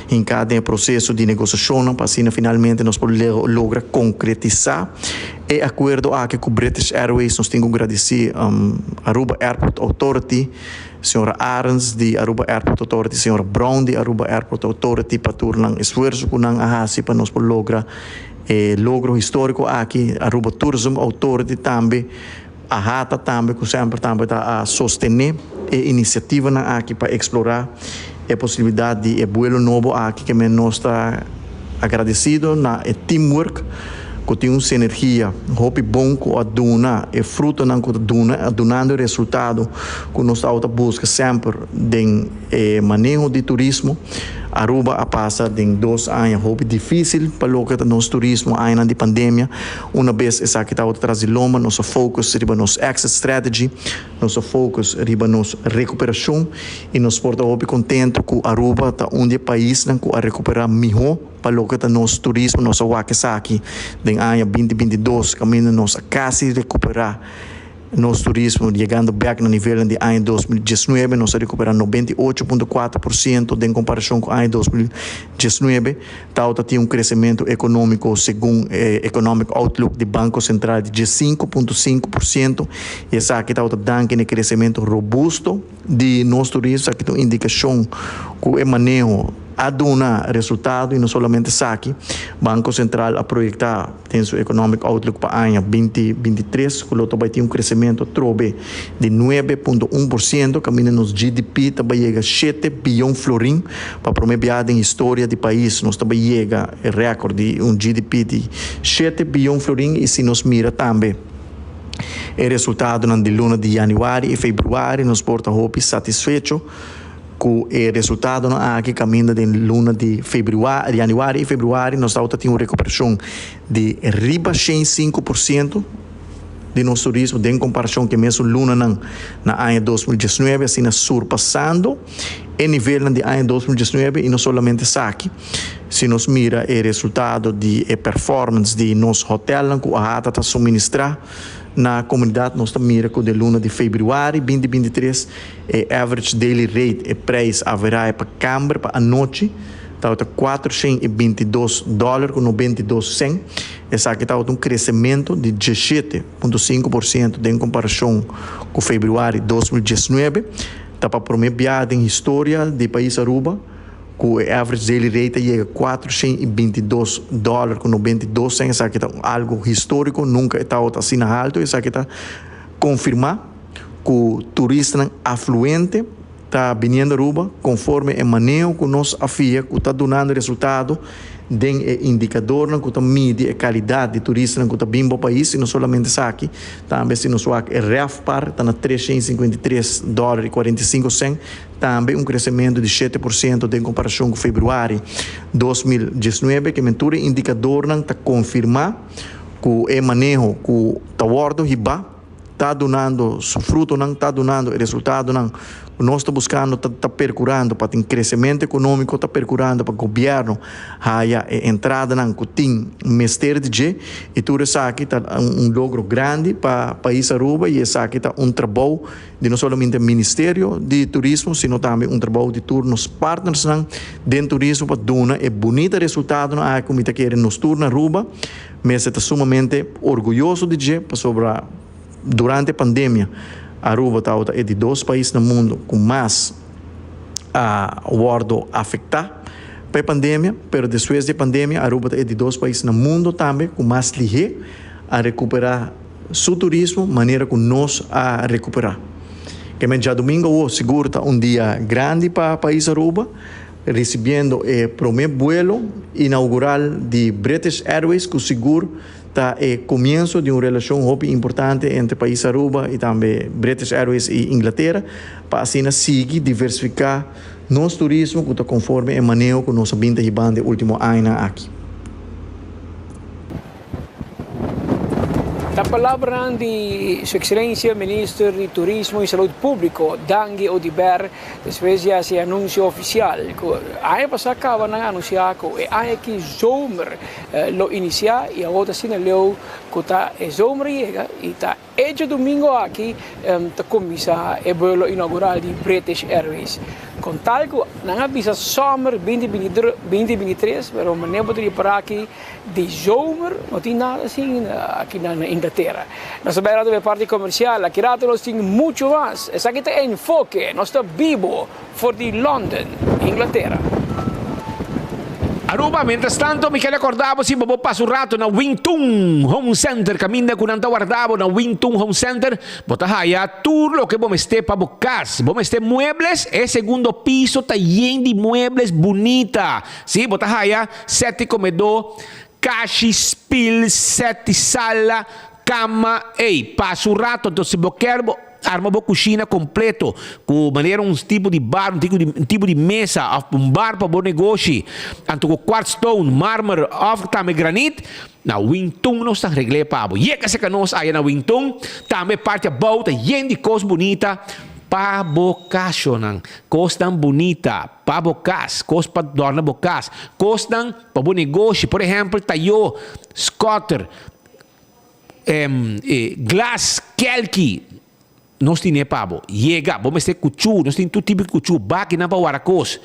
hinká den e proseso di negosiashonnan pa asina finalmente nos por logra konkretisá e akuerdo aki ku British Airways. Nos tin ku gradisí Aruba Airport Authority, señora Arends di Aruba Airport Authority, señora Brown di Aruba Airport Authority pa tur nan esfuerso ku nan a hasi pa nos por logra e logro históriko aki. Aruba Tourism Authority tambe. AHATA tambe ku semper tambe ta a sostené e inisiativanan aki pa eksplorá e posibilidat di e buelo nobo aki ke men nos ta agradesido na e teamwork ku tin un sinergia hopi bon ku a duna e frutonan ku ta duna dunando e resultado ku nos ta buska semper den e maneho di turismo. Aruba a pasa den dos aña hopi dificil pa loke ta nos turismo, añanan di pandemia. Una bes esaki tabata tras di lomba, nos a focus riba nos exit strategy, nos a focus riba nos recuperacion y nos por ta hopi contento cu Aruba ta un di e paisnan cu a recupera miho pa loke ta nos turismo. Nos a wak esaki den aña 2022 caminda nos a casi recupera. Nos turismo yegando bek na nivelnan di aña 2019, nos a recupera 98.4% den comparacion cu aña 2019. Tawata tin un crecemento economico segun e Economic Outlook di Banco Central di 15.5% y esaki tawata danki na e crecemento robusto di nos turismo. Esaki ta un indicacion cu e maneho a duna resultado y no solamente esaki, Banco Central a proyecta Den su Economic Outlook pa aña 2023 ku lo ta bai tin un kresementu atrobe di 9.1% kaminda nos GDP ta bai yega shete biyon florin. Pa promé biaha den historia di pais nos ta bai yega e rèkòrt di un GDP di shete biyon florin i si nos mira tambe. E resultadonan di luna di yanüari i febrüari nos por ta hopi satisfecho ku e resultadonan aki kaminda den luna di febrüari, yanüari i febrüari nos tabata tin un rekuperashon di riba 105% di nos turismo den komparashon ku e mesun lunanan na aña 2019, asina surpasando e nivelnan di aña 2019 i no solamente esaki. Si nos mira e resultado di e performance di nos hotelnan ku AHATA ta suministrá na komunidat, nos ta mira ku den luna di febrüari 2023 e average daily rate, e preis averahe pa kamber pa anochi, tabata 422 dòler ku 92 sèn. Esaki tabata un kresementu di 17.5% den komparashon ku febrüari 2019. Ta pa promé biaha den historia di pais Aruba ku e average daily rate a yega 422 dòler ku 92 sèn. Esaki ta algu históriko, nunka e tabata asina haltu. Esaki ta konfirmá ku turistanan afluente ta biniendo Aruba konforme e maneho ku nos a fia ku ta dunando resultado den e indikadornan ku ta midi e kalidat di turistanan ku ta bin bo pais i no solamente esaki, tambe si nos wak e RevPAR ta na 353 dòler i 45 sèn, tambe un kresementu di 7% den komparashon ku febrüari 2019. Ke men tur e indikadornan ta konfirmá ku e maneho ku ta wòrdu hibá ta dunando su frutonan, ta dunando e resultadonan ku nos ta buskando, ta ta perkurando pa tin kresementu ekonómiko, ta perkurando pa gobièrnu haya e entradanan ku tin mester di dje i tur esaki ta un logro grandi pa pais Aruba i esaki ta un trabou di no solamente Ministerio di Turismo sino tambe un trabou di tur nos partnersnan den turismo pa duna e bunita resultadonan aki ku mi ta kere nos tur na Aruba mester ta sumamente orguyoso di dje pasobra durante pandemia Aruba tabata e di dos pais na mundo ku mas a wordo afecta pa e pandemia, pero despues di e pandemia Aruba ta e di dos pais na mundo tambe ku mas lihé a recupera su turismo manera ku nos a recupera. Kemen djadomingo awo sigur ta un dia grandi pa pais Aruba, ricibiendo e prome buelo inaugural di British Airways ku sigur ta e comienso di un relacion hopi importante entre pais Aruba y tambe British Airways y Inglatera pa asina sigui diversifica nos turismo cu ta conforme e maneho cu nos a bin ta hibando e ultimo añanan aki.
Ta palabranan di Su Excelencia Minister di Turismo y Salud Publico, Dangui Oduber, despues di haci e anuncio oficial cu aña pasa caba nan a anuncia cu e aña aki zomer lo inicia y awor ta asina leu cu ta e zomer yega y ta e djadomingo aki ta cuminsa e vuelo inaugural di British Airways. Con tal cu nan a bisa zomer 2023 pero manera bo ta ripara aki di zomer no tin nada asina aki na Inglatera. Nos ta bay rato bay parti comercial aki rato nos tin mucho mas. Esaki ta Enfoke, nos ta bibo for di London, Inglatera.
Aruba, mientras tanto mi ker recorda bo si bo bo pasa un rato na Wing Tun Home Center caminda cu nan ta warda bo na Wing Tun Home Center bo ta haya tur loke bo mester pa bo cas. Bo mester muebles, e segundo piso ta yen di muebles bunita. Si, bo ta haya set di comedor, kashi, spil, set di sala, cama, ey, pasa un rato entonces si bo ker bo arma bo cushina completo cu manera un tipo di bar, un tipo di, un tipo di mesa of un bar pa bo negoshi, anto cu quartz stone, marmer of tambe granit, na Wing Tun nos ta regl'e pa bo. Yega cerca nos aya na Wing Tun, tambe parti abou ta yen di cos bunita pa bo cachonan, cosnan bunita pa bo cas, cos pa dorna bo cas, cosnan pa bo negoshi, por ehempel tayo, scotter, Glas, kelki, nos tine pa bo. Yega, bo mester kuchú, nos tin tur tipo di kuchú, bakinan pa wara kos.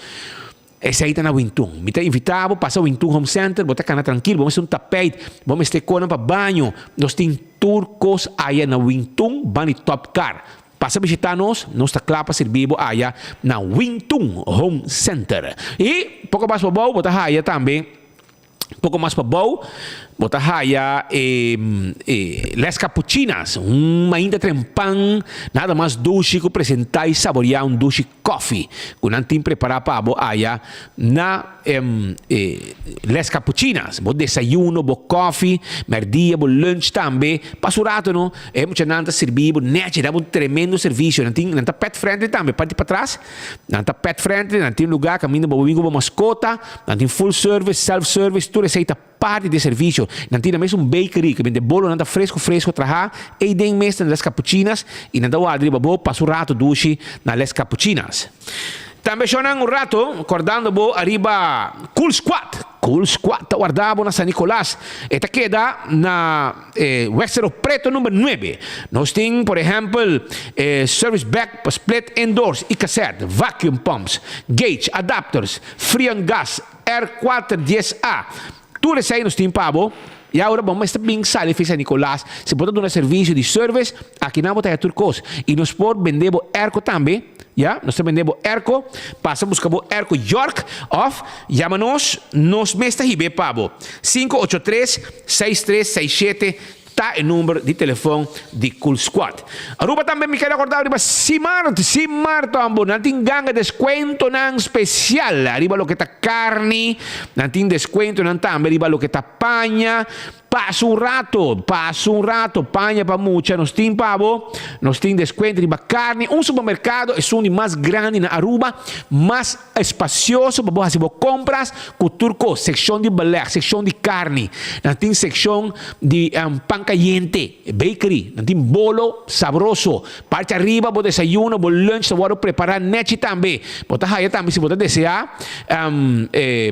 Esei ta na Wintun. Mi ta invitá bo pasa Wintun Home Center, bo ta kana trankil, bo mester un tapijt, bo mester konan pa baño, nos tin tur kos aya na Wintun bani Top Car. Pasa bishitá nos, nos ta kla pa sirbi bo aya na Wintun Home Center. I poko mas pa bou bo ta haya tambe. Poko mas pabou. Bo ta haya e Les Capuchinas, un mainta trempan nada mas dushi ku presentá i saboriá un dushi kòfi ku nan tin prepará pa bo aya na Les Capuchinas. Bo desayuno, bo kòfi, mèrdia, bo lunch tambe. Pasa un rato no, e muchanan ta sirbi bo nèchi, da bo un tremendo servisio. Nan tin, nan ta pet friendly tambe, parti patras nan ta pet friendly, nan tin lugá kaminda bo por bin ku bo maskota, nan tin full service, self service, tur esei ta. Parti di e servicio. Nan tin na mes un bakery ku bende bolonan ta fresco fresco traha ei den mes na Les Capuchinas y nan ta warda riba bo pasa un rato dushi na Les Capuchinas. Tambe shownan un rato cordando bo ariba Cool Squad. Cool Squad ta warda bo na San Nicolas. E ta keda na Weg Cerro Preto number nuebe. Nos tin por ehempel service bag pa split indoors y cassette, vacuum pumps, gauge, adapters, freon gas, R kuater dies A. Tur esei nos tin pa bo. I awor bo mester bin sali fi San Nicolas. Si bo ta duna servisio di service, akinan bo ta haña tur kos. I nos por bende bo airco tambe. Ya, nos ta bende bo airco. Pasa buska bo airco York òf yama nos, nos mes ta hib'é pa bo. 583 6367 Ta e number di telefon di Cool Squad. Aruba tambe mi keda acorda riba Simart, Simart hombo, nan tin ganga descuentonan special riba loke ta carni, nan tin descuentonan tambe riba loke ta paña. Pasa un rato, pasa un rato, paña pa mucha nos tin pa bo, nos tin descuento riba carni. Un supermercado esun di mas grandi na Aruba, mas Espacioso pa bo haci bo compras cu tur cos, seccion di beleg, seccion di carni, nan tin seccion di pan cayente, bakery, nan tin bolo sabroso, parti ariba bo desayuno, bo lunch ta wordo prepara nechi tambe. Bo ta haya tambe si bo ta desea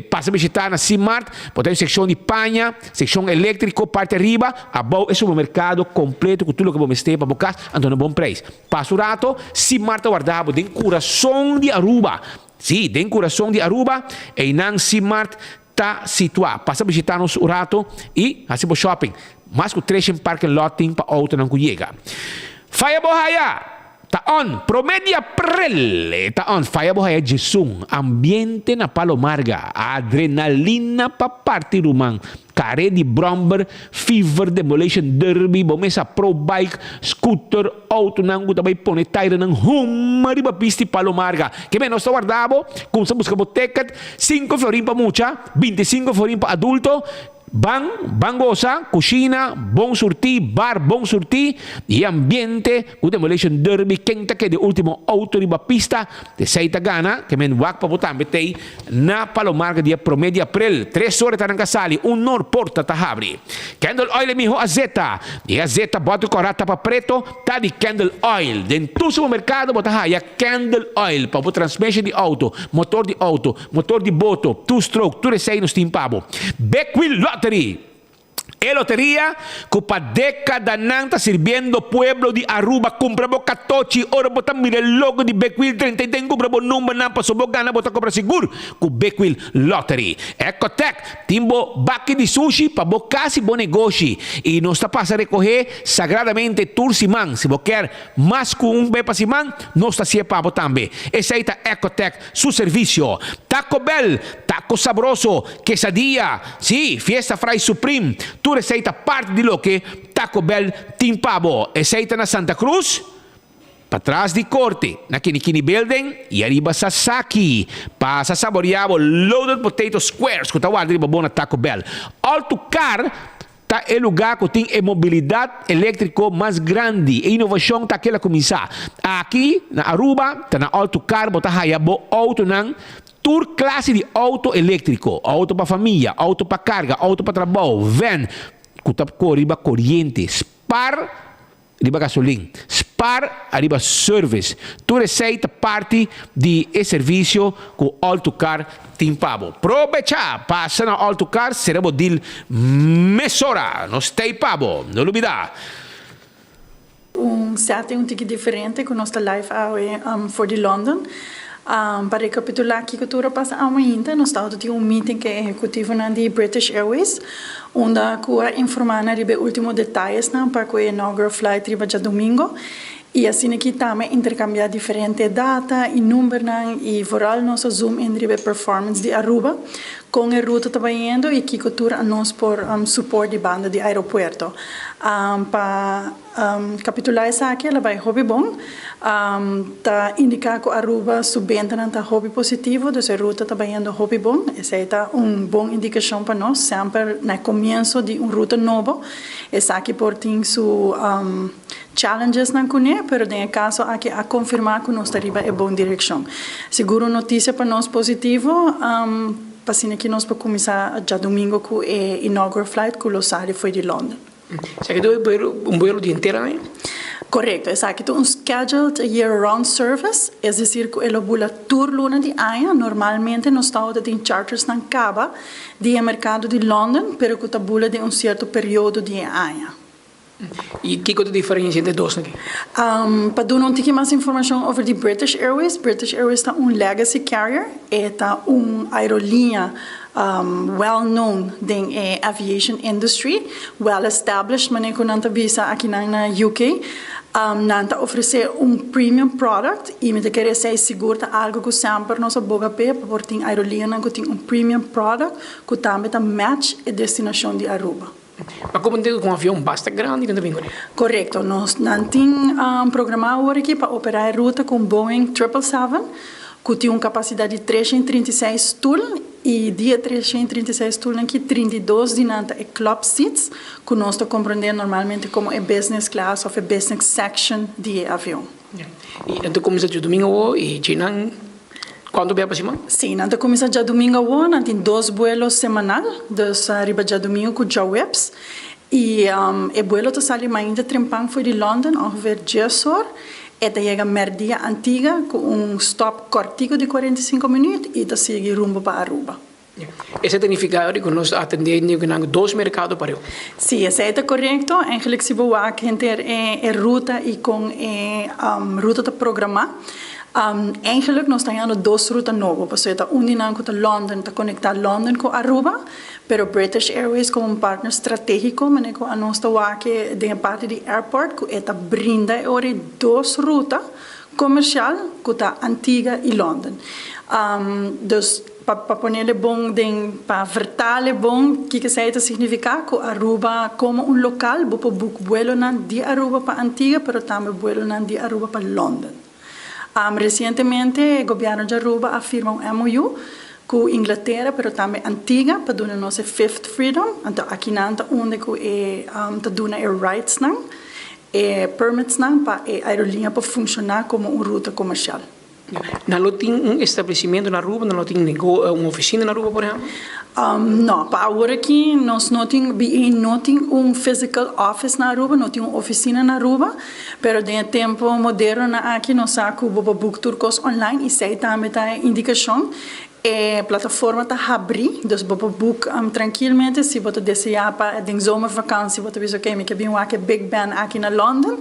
pasa bishita na Simart, bo ta haya seccion di paña, seccion electrico, parti ariba, abao e supermercado completo cu tur loke bo mester pa bo cas, anto na bon prijs. Pasa un rato, si mar ta warda bo den kurason di Aruba. Sí, den kurason di Aruba, einan Simart ta situá. Pasa bishitá nos un rato i hasi bo shopping. Mas ku treshen parking lot tin pa outonan ku yega. Faya bo haya! Ta on! Promé di aprel e ta on! Faya bo haya djesun! Ambiente na Palo Marga. Adrenalina pa parti ruman. Kare di bromber, fever, demolition derby, bo mesa pro bike, scooter, autonan ku ta bai pone tairenan huma riba pista di Palo Marga. Ke men nos ta warda bo, kumsa buska bo ticket, sinku florin pa mucha, bintisinko florin pa adulto, ban, ban gosa, kushina, bon surtí, bar bon surtí, i e ambiente ku demolition derby, ken ta keda e ultimo auto riba pista, esei ta gana, ke men wak pa bo tambe tei. Na Palo Marga dia prome di april, tres ora ta ranka sali, un nor porta ta habri. Candle Oil e miho azeta. E azeta bòter kòrá tapa preto ta di Candle Oil. Den tur supermerkado bo ta haya Candle Oil pa bo transmission di outo, motor di outo, motor di boto, two stroke, tur esei nos tin pa bo. Big Wheel Lottery! E loteria cu pa decadanan ta sirbiendo pueblo di Aruba cumpra bo catochi ora bo ta mira e logo di Bekwil drenta y den cumpra bo numbernan paso bo gana bo ta cobra sigur cu Bekwil Lottery. Ecotec tin bo baki di sushi pa bo cas y bo negoshi y nos ta pasa recoge sagradamente tur siman si bo kier mas cu un be pa siman nos ta haci'e pa bo tambe. Esey ta Ecotec su servicio. Taco Bell, taco sabroso, Quesadilla, sí, Fiesta Fry Supreme, tur esei ta parti di loke Taco Bell tin pa bo. Esei ta na Santa Cruz, patras di Corte, na Kinikini Building y ariba Sasaki. Pasa saborea bo Loaded Potato Squares cu ta warda riba bo na Taco Bell. All to Car ta e lugar cu tin e mobilidad electrico mas grandi. E innovacion ta kela cuminsa. Aki na Aruba ta na All to Car bo ta haya bo autonan Tur klase di outo eléktriko, outo pa famia, outo pa karga, outo pa trabou, vèn ku ta kore riba koriente, spar riba gasolin, spar ariba service. Tur esei ta parti di e servisio ku All to Car tin pa bo. Probechá! Pasa na All to Car, sera bo deal mesora! Nos t'ei pa bo! No lubidá!
Un setting un tiki diferente ku nos ta live awe for di London. Pa rekapitulá kiko tur a pasa awe mainta, nos tabata tin un meeting ku e ehekutivonan di British Airways unda ku a informá nan riba e último detayesnan pa ku e inaugural flight riba djadumingo i asina ki tambe interkambiá diferente data i numbernan i vooral nos a zoom in riba e performance di Aruba. Con e ruta ta bayendo y kico tur anos por support di banda di aeropuerto. Pa capitula esaki el a bay hopi bon. Ta indica cu Aruba su bentanan ta hopi positivo, dus e ruta ta bayendo hopi bon. Esey ta un bon indicacion pa nos, semper na e comienso di un ruta nobo esaki por tin su Challenges nan kuné, pero den e kaso aki a konfirmá ku nos ta riba e bon direkshon. Sigur un notisia pa nos positivo, pa asina ki nos por kuminsá djadumingu ku e inaugural flight ku lo sali fo'i di London.
Esaki ta un buelo di henter aña?
Korekto, esaki ta un scheduled year-round service, es desir ku e lo bula tur luna di aña. Normalmente nos tabata tin chartersnan kaba di e merkado di London, pero ku ta bula den un sierto periodo di e aña.
I kiko ta diferensia entre e dos aki?
Pa duna un tiki mas informashon over di British Airways, British Airways ta un legacy carrier, e ta un aeroliña well known den e aviation industry, well established manera ku nan ta bisa akinan na UK. Nan ta ofresé un premium product i mi ta kere esei sigur ta algu ku semper nos a boga p'e pa por tin aeroliñanan ku tin un premium product ku tambe ta match e destinashon di Aruba.
Ma como tin un avion basta grandi nan ta bin con e?
Correcto, nos nan tin programa awor aki pa opera e ruta cu un Boeing triple seven cu tin un capacidad di 336 stoel y di e 336 stoelnan aki 32 di nan ta e club seats cu nos ta comprende normalmente como e business class of e business section di e avion.
Y nan ta cuminsa djadomingo awor y dje nan cuanto bia pa siman?
Sí, nan ta cuminsa djadomingo awor, nan tin dos buelo semanal, dus riba djadomingo cu djaweps. Y e buelo ta sali mainta trempan for di London ongeveer djes or, e ta yega merdia Antigua cu un stop cortico di 45 minuut y ta sigui rumbo pa Aruba.
Esei ta nifiká di ku nos ta atendé nan dos merkado pareu.
Sí, esei ta korekto. Eigenlijk si bo wak henter e ruta i kon e ruta ta programá, eigenlijk nos ta hañando dos ruta nobo, pasobra ta un di nan ku ta London, ta konektá London ku Aruba, pero British Airways komo un partner stratégiko, manera ku anos ta wak den e parti di airport, ku e ta brinda e ora e dos ruta komersial ku ta Antigua i London. Dus. Pa pa ponele bon den pa vertale bon kiko esei ta signifiká ku Aruba komo un lokal bo por boek buelonan di Aruba pa Antigua pero tambe buelonan di Aruba pa London. Resientemente e gobièrnu di Aruba a firma un MOU ku Inglatera pero tambe Antigua pa duna nos e fifth freedom anto akinan ta unda ku e ta duna e rightsnan e permitsnan pa e aeroliña por funshoná komo un ruta komersial.
Nan lo tin un establecimiento na Aruba? Nan lo tin un oficina na Aruba, por ehempel?
No, pa awor aki nos no tin, BA no tin un physical office na Aruba, no tin un oficina na Aruba, pero den e tempo modernonan aki nos sa cu bo por boek tur cos online y esey tambe ta e indicacion. E plataforma ta habri, dus bo por boek trankilmente si bo ta desea pa den zomervakantie bo ta bisa ok mi ke bin wak e Big Ben aki na London.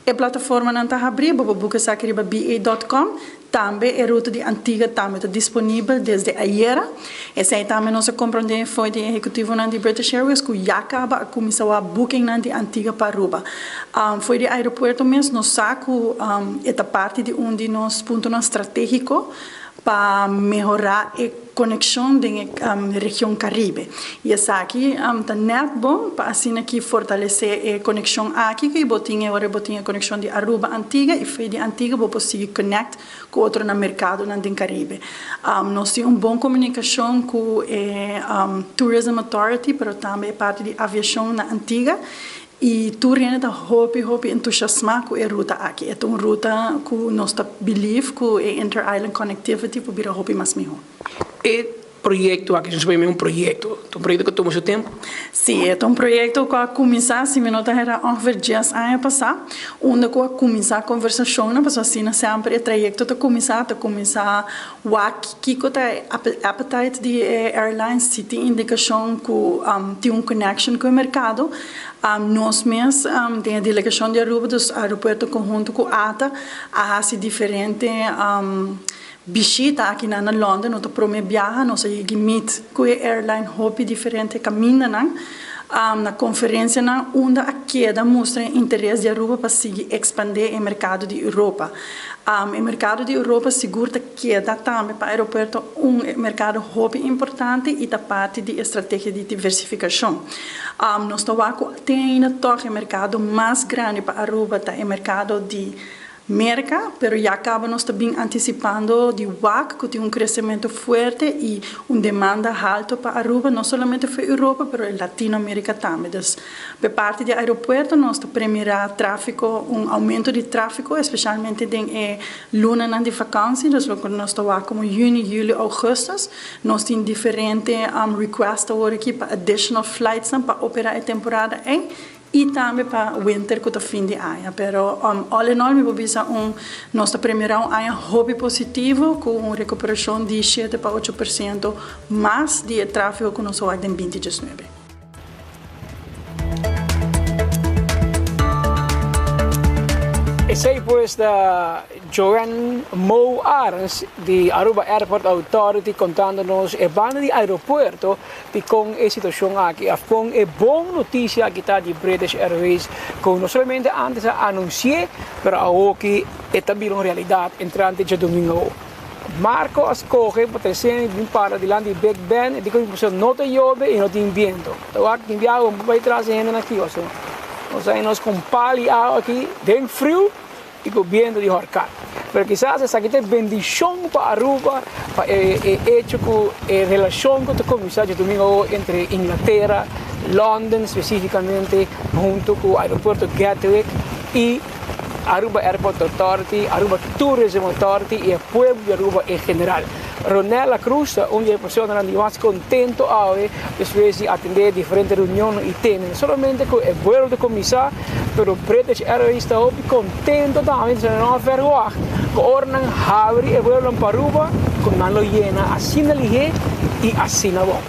E plataformanan ta habri, bo por boek esaki riba ba dot com. Tambe e ruta di Antigua tambe ta disponibel desde ayera. Esei tambe nos a komprondé fo'i di ehekutivonan di British Airways ku ya kaba a kuminsá wak bookingnan di Antigua pa Aruba. Fo'i di aeropuerto mes nos sa ku e ta parti di un di nos puntonan stratégiko. pa mehorá e konekshon den e region Karibe. I esaki ta nèt bon pa asina ki fortalesé e konekshon aki ku bo tin e ora bo tin e konekshon di Aruba, Antigua i for di Antigua bo por sigui connect ku otronan merkadonan den Karibe. Nos tin un bon komunikashon ku e Tourism Authority pero tambe e parti di aviashon na Antigua I tur hende ta hopi hopi entusiasmá ku e ruta aki. E ta un ruta ku nos ta believe ku e inter-island connectivity por bira hopi mas mihó.
E proyekto aki, nos por yama un proyekto, ta un proyekto ku a tuma su tempu?
Sí, e ta un proyekto ku a kuminsá, si mi no ta hera, ongeveer dies aña pasá, unda ku a kuminsá konversashonnan, pasobra asina semper e trayekto ta kuminsá, ta kuminsá wak kiko ta e appetite di e airlines, si tin indikashon ku tin un connection ku e merkado. Nos mes den e delegashon di Aruba, dus Aeropuerto konhunto ku ata, a hasi diferente bishita akinan na London. No ta prome biaha, nos a yegi meet ku e airline hopi diferente kamindanan. Na konferensianan unda a keda mustra e interes di Aruba pa sigui ekspandé e merkado di Europa. E merkado di Europa sigur ta keda tambe pa aeropuerto un merkado hopi importante i ta parti di e strategia di diversifikashon. Nos ta wak ku te ainda tòg e merkado mas grandi pa Aruba ta e merkado di Merka, pero ya kaba nos ta bin antisipando di wak ku tin un kresementu fuerte i un demanda halto pa Aruba, no solamente for Europa pero e Latinoamerika tambe. Dus pe parti di aeropuerto nos ta premirá tráfiko, un oumento di tráfiko, espeshalmente den e lunanan di vakansi, dus loke nos ta wak komo yüni, yüli, ougùstus. Nos tin diferente request awor aki pa additional flightsnan pa operá e temporada ei. I tambe pa winter ku ta fin di aña. Pero all in all mi por bisa un nos ta premira un aña hopi positivo ku un rekuperashon di shete pa 8% mas di e tráfiko ku nos a wak den 2019.
Esei pues ta Joanne Mo Arends di Aruba Airport Authority contando nos e banda di aeropuerto di con e situacion aki of con e bon noticia aki ta di British Airways cu no solamente antes a anunci'e pero awoki e ta bira un realidad entrante djadomingo awo. Marco a scoge pa trece bin para dilanti di Big Ben e di cu no ta yobe y no tin biento. Ta wak tin biaha un bay tras e hendenan aki pasobra nos a nos con pali awa aki den friu. y cu biento di horcan. Pero kisas esaki ta e bendicion pa Aruba pa e e hecho cu e relacion cu ta cuminsa djadomingo awo entre Inglatera, London specificamente hunto cu aeropuerto Gatwick y Aruba Airport Authority, Aruba Tourism Authority y e pueblo di Aruba en general. Ronella Cruz ta un di e personanan di mas contento awe despues di atende diferente reunionnan y tene no solamente cu e vuelo ta cuminsa pero British Airways ta hopi contento tambe pasobra nan no a verwacht cu ora nan habri e vuelonan pa Aruba cu nan lo yena asina lihe y asina bon.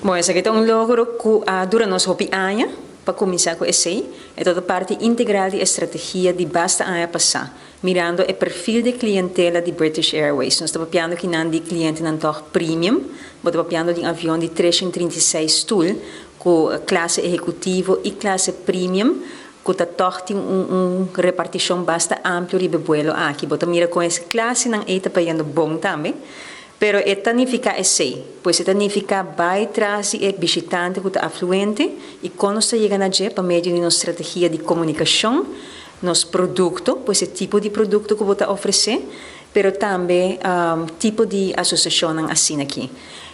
Bon, esaki ta un logro cu a dura nos hopi aña pa cuminsa cu esey. E ta parti integral di e strategia di basta aña pasa. Mirando e perfil di klientela di British Airways, nos ta papiando kinan di klientenan tòg premium, bo ta papiando di un avion di 336 stul ku klase ehekutivo i klase premium ku ta tòg tin un un repartishon basta amplio riba e buelo aki. Bo ta mira kon e klasenan ei ta payando bon tambe, pero e ta nifiká esei, pues e ta nifiká bai tras di e bishitante ku ta afluente i kon nos ta yega na dje pa medio di nos strategia di komunikashon, Nos produkto, pues e tipo di produkto ku bo ta ofresé, pero tambe tipo di asosiashonnan asina aki.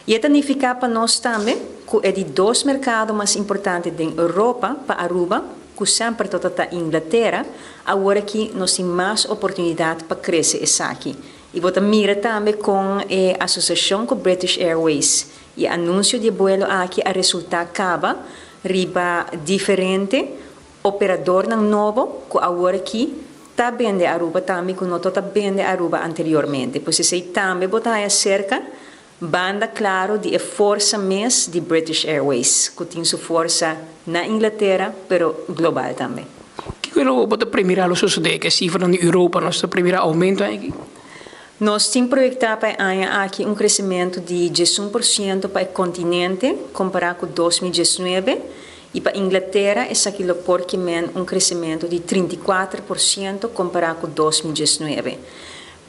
I e ta nifiká pa nos tambe ku e di dos merkado mas importante den Europa pa Aruba, ku semper tabata ta Inglatera, awor aki nos tin mas oportunidat pa krese esaki. I bo ta mira tambe kon e asosiashon ku British Airways i e anunsio di e buelo aki a resultá kaba riba diferente Operadornan nobo cu awor aki ta bende Aruba tambe cu no ta bende Aruba anteriormente. Pues esey tambe bo ta haya cerca banda claro di e forsa mes di British Airways cu tin su forsa na Inglatera pero global tambe.
Kico lo bo ta premira lo sosode cu e cifranan di Europa? Nos ta premira aumento aki?
Nos tin proyecta pa e aña aki un crecimento di 11% pa e continente compara cu 2019. I pa Inglatera esaki lo por ke men un kresementu di 34% kompará ku 2019.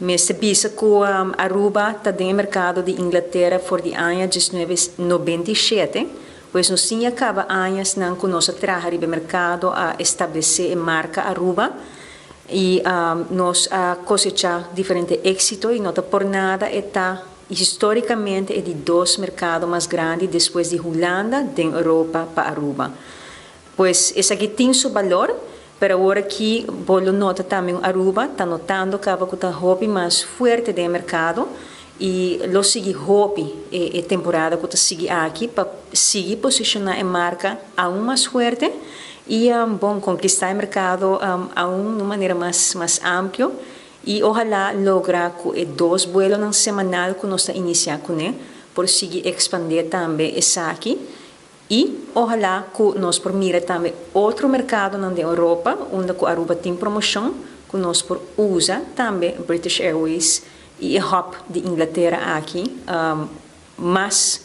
Mester bisa ku Aruba ta den e merkado di Inglatera for di aña 1997, pues nos tin ya kaba añasnan ku nos a traha riba e merkado a establesé e marka Aruba i nos a kosechá diferente éksito i no ta por nada e ta Históricamente e di dos mercado mas grandi despues di Hulanda den Europa pa Aruba. Pues esaki tin su balor, pero awor aki bo lo nota tambe un Aruba ta notando caba cu ta hopi mas fuerte den e mercado y lo sigui hopi e temporada cu ta sigui aki pa sigui posiciona e marca aun mas fuerte y bon conquista e mercado aun na un manera mas mas amplio. I ohalá logra ku e dos buelonan semanal ku nos ta inisiá kuné por sigui ekspandé tambe esaki i ohalá ku nos por mira tambe otro merkadonan den Europa unda ku Aruba tin promoshon ku nos por usa tambe British Airways i e hub di Inglatera aki mas.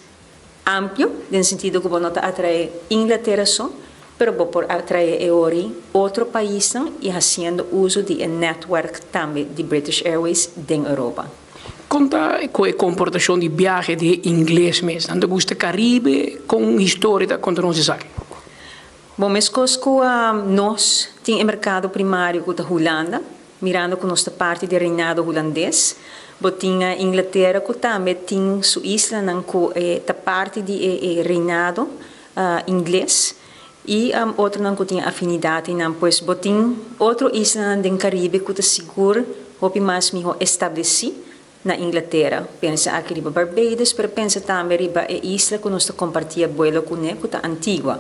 amplio, den sentido ku bo no ta atraé Inglatera so, pero bo por atraé e ori otro paisnan i hasiendo uso di e netwerk tambe di British Airways den Europa.
Kon ta ku e komportashon di biahe di e ingles mes? Nan ta gusta Karibe? Kon historia ta konta nos esaki?
Bon, meskos ku nos tin e merkado primario ku ta Hulanda, mirando ku nos ta parti di e Reinado Hulandes, bo tin Inglatera ku tambe tin su islanan ku ta parti di e Reinado Ingles i otronan ku tin afinidat einan. Pues bo tin otro islanan den Karibe ku ta sigur hopi mas mihó establesí na Inglatera. Pensa aki riba Barbados, pero pensa tambe riba e isla ku nos ta kompartí e buelo kuné, ku ta Antigua.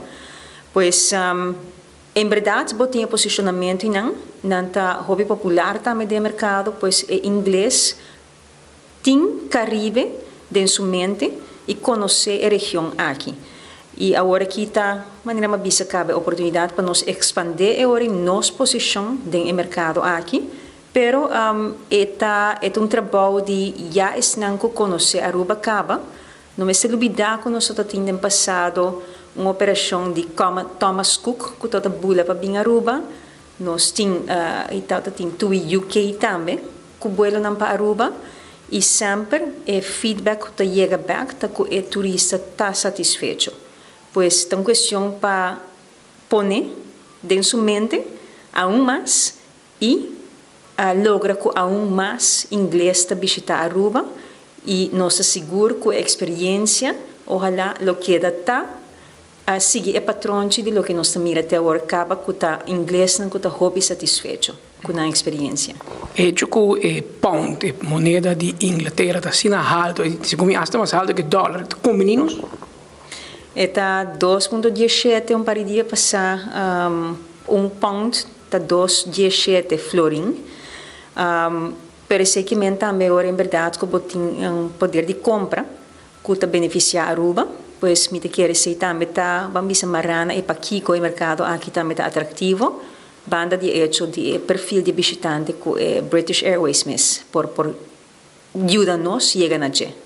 Pues, en bèrdat bo tin e posishonamentu einan, nan ta hopi popular tambe den e merkado, pues e ingles tin Karibe den su mente i konosé e region aki. I awor aki ta, manera mi a bisa kaba, e oportunidat pa nos ekspandé e ora ei nos posishon den e merkado aki, Pero e ta e ta un trabou di ya esnan ku konosé Aruba kaba. No mester lubidá ku nos ta tin den pasado un operashon di Thomas Cook ku ta bula pa bin Aruba. Nos tin i ta tin TUI UK tambe ku buelonan pa Aruba i semper e feedback ku ta yega bèk ta ku e turista ta satisfecho. Pues ta un kuestion pa pone den su mente aun mas I a logra cu aun mas ingles ta bishita Aruba y nos ta sigur cu e experiencia ohala lo keda ta a sigui e patronchi di loke nos ta mira te awor caba cu ta inglesnan cu ta hopi satisfecho cu nan experiencia.
Hecho cu e pound, e moneda di Inglatera ta asina halto, y segun mi hasta mas halto cu e dollar, ta combini nos?
E ta dos punto dieshete un par di dia pasa un pound Ta dos dieshete florin. Pero eseki men tambe ora en berdad cu bo tin un poder di compra cu ta beneficia Aruba, pues mi ta kere esey tambe ta, ban bisa marana e pakico e mercado aki tambe ta atractivo, banda di e hecho di e perfil di e bishitante cu e British Airways mes por por yuda nos yega na dje.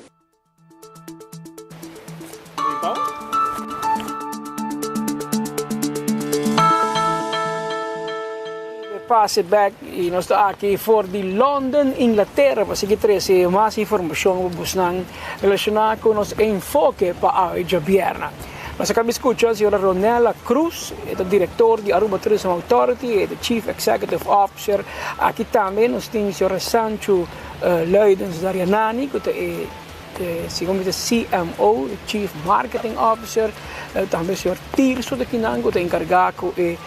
Pase bek y nos ta aki for di London, Inglaterra pa sigui trece mas informacion pa busnan relaciona cu nos enfoke pa awe djabièrnè. Nos a caba di scucha señora Ronella Cruz, e ta director di Aruba Tourism Authority, e ta Chief Executive Officer. Aki tambe nos tin señora Sancho Luidens Daryanani ku ta e segun mi ta CMO, Chief Marketing Officer, tambe señor Tirso ta kinan ku ta enkargá ku e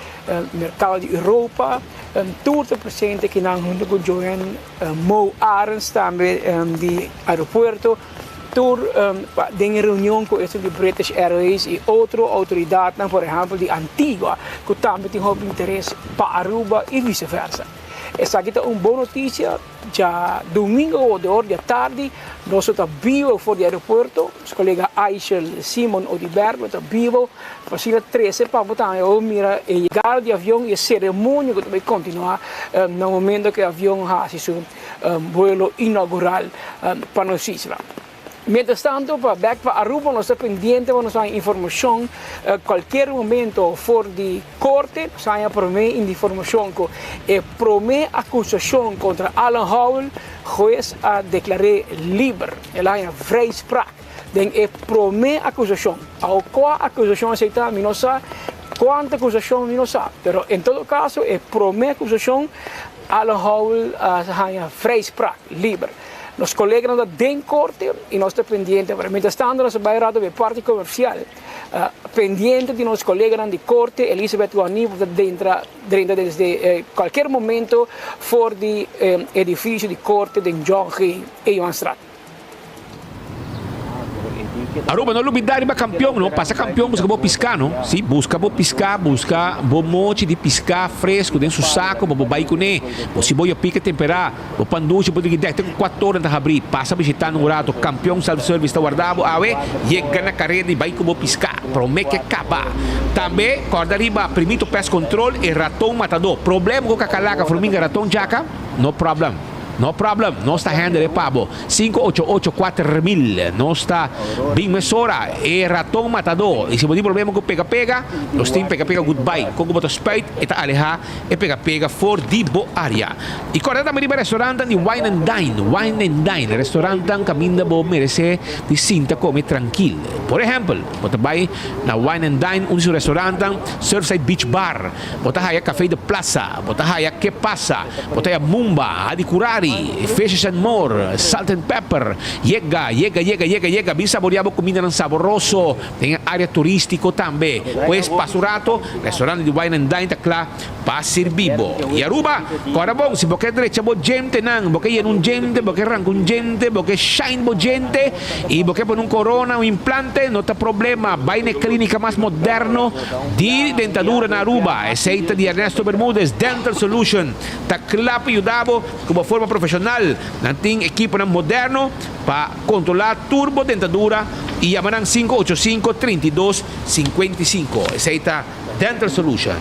merkado di Europa, tur ta presente kinan huntu ku Joanne Mo Arends tambe di aeropuerto, tur den e reunion ku esun di British Airways i otro outoridatnan por ehèmpel di Antigua ku tambe tin hopi interes pa Aruba i vice versa. Esaki ta un bon notisia. Djadumingu awor di or di atardi nos lo ta bibo for di aeropuerto. Nos kolega Aishel Simon Odiberg lo ta bibo pa asina trese pa bo tambe bo mira e yegada di avion i e seremonia ku ta bai kontinuá na momento ku e avion hasi su buelo inaugural pa nos isla. Mientras tanto pa bek pa Aruba nos ta pendiente pa nos haña informacion cualkier momento for di corte. Nos haña prome informacion cu e prome acusacion contra Alan Howell huez a declar'e liber. El a haña vrijspraak den e prome acusacion. Awo cua acusacion esey ta mi no sa, cuanto acusacion mi no sa, pero en todo caso e prome acusacion Alan Howell a haña vrijspraak, liber. Nos coleganan ta den corte y nos ta pendiente. Pero mientras tanto nos ta bay rato bay parti comercial. Pendiente di nos coleganan di corte, Elizabeth Guanibo ta dentra drenta desde cualkier momento for di edificio di corte den John G. Eeuwanstraat.
Aruba no lubida riba campeon no pasa campeon busca bo pisca no si busca bo pisca busca bo mochi di pisca fresco den su saco pa bo bay cune bo si bo yo pica tempera bo pan dushi bo digi dek te cu cuator nan ta habri pasa bishita nan un rato campeon self service ta warda bo awe yega na careda y bay cu bo pisca prome ke caba tambe corda riba primito pest control e raton matador problema cu cacalaca fruminga raton djaca no problem. No problem, nos ta handle e pa bo. 588 4000. Nos ta bin mesora. E raton matadó. I si bo tin problema ku pega pega, nos tin pega pega goodbye. Kon ku bo ta spuit, e ta alehá e pega pega for di bo área. I kòrda tambe riba restaurantnan di Wine and Dine. Wine and Dine, restaurantnan kaminda bo meresé di sinta kome trankil. Por ehèmpel, bo ta bai na Wine and Dine, un di su restaurantnan, Surfside Beach Bar. Bo ta haya Café de Plaza, bo ta haya Que Pasa, bo ta haya Mumba, Hadi Curari, Fishes and More, Salt and Pepper. Yega, yega, yega, yega, yega, bin saborea bo cumindanan saboroso den e area turistico tambe. Pues, pasa un rato, restaurante di Wine and Dine ta cla pa sirbi bo. Y Aruba, cora bon, si bo ke drecha bo djentenan, bo ke yena un djente, bo ke ranca un djente, bo ke shine bo djente y bo ke pone un corona, un implante, no ta problema, bay na e clinica mas moderno Di dentadura na Aruba, esey ta di Ernesto Bermudez Dental Solution ta kla pa yuda bo ku bo forma profeshonal. Nan tin ekiponan moderno pa kontrolá tur bo dentadura i yama nan 585 32 55. Esey ta Dental Solution.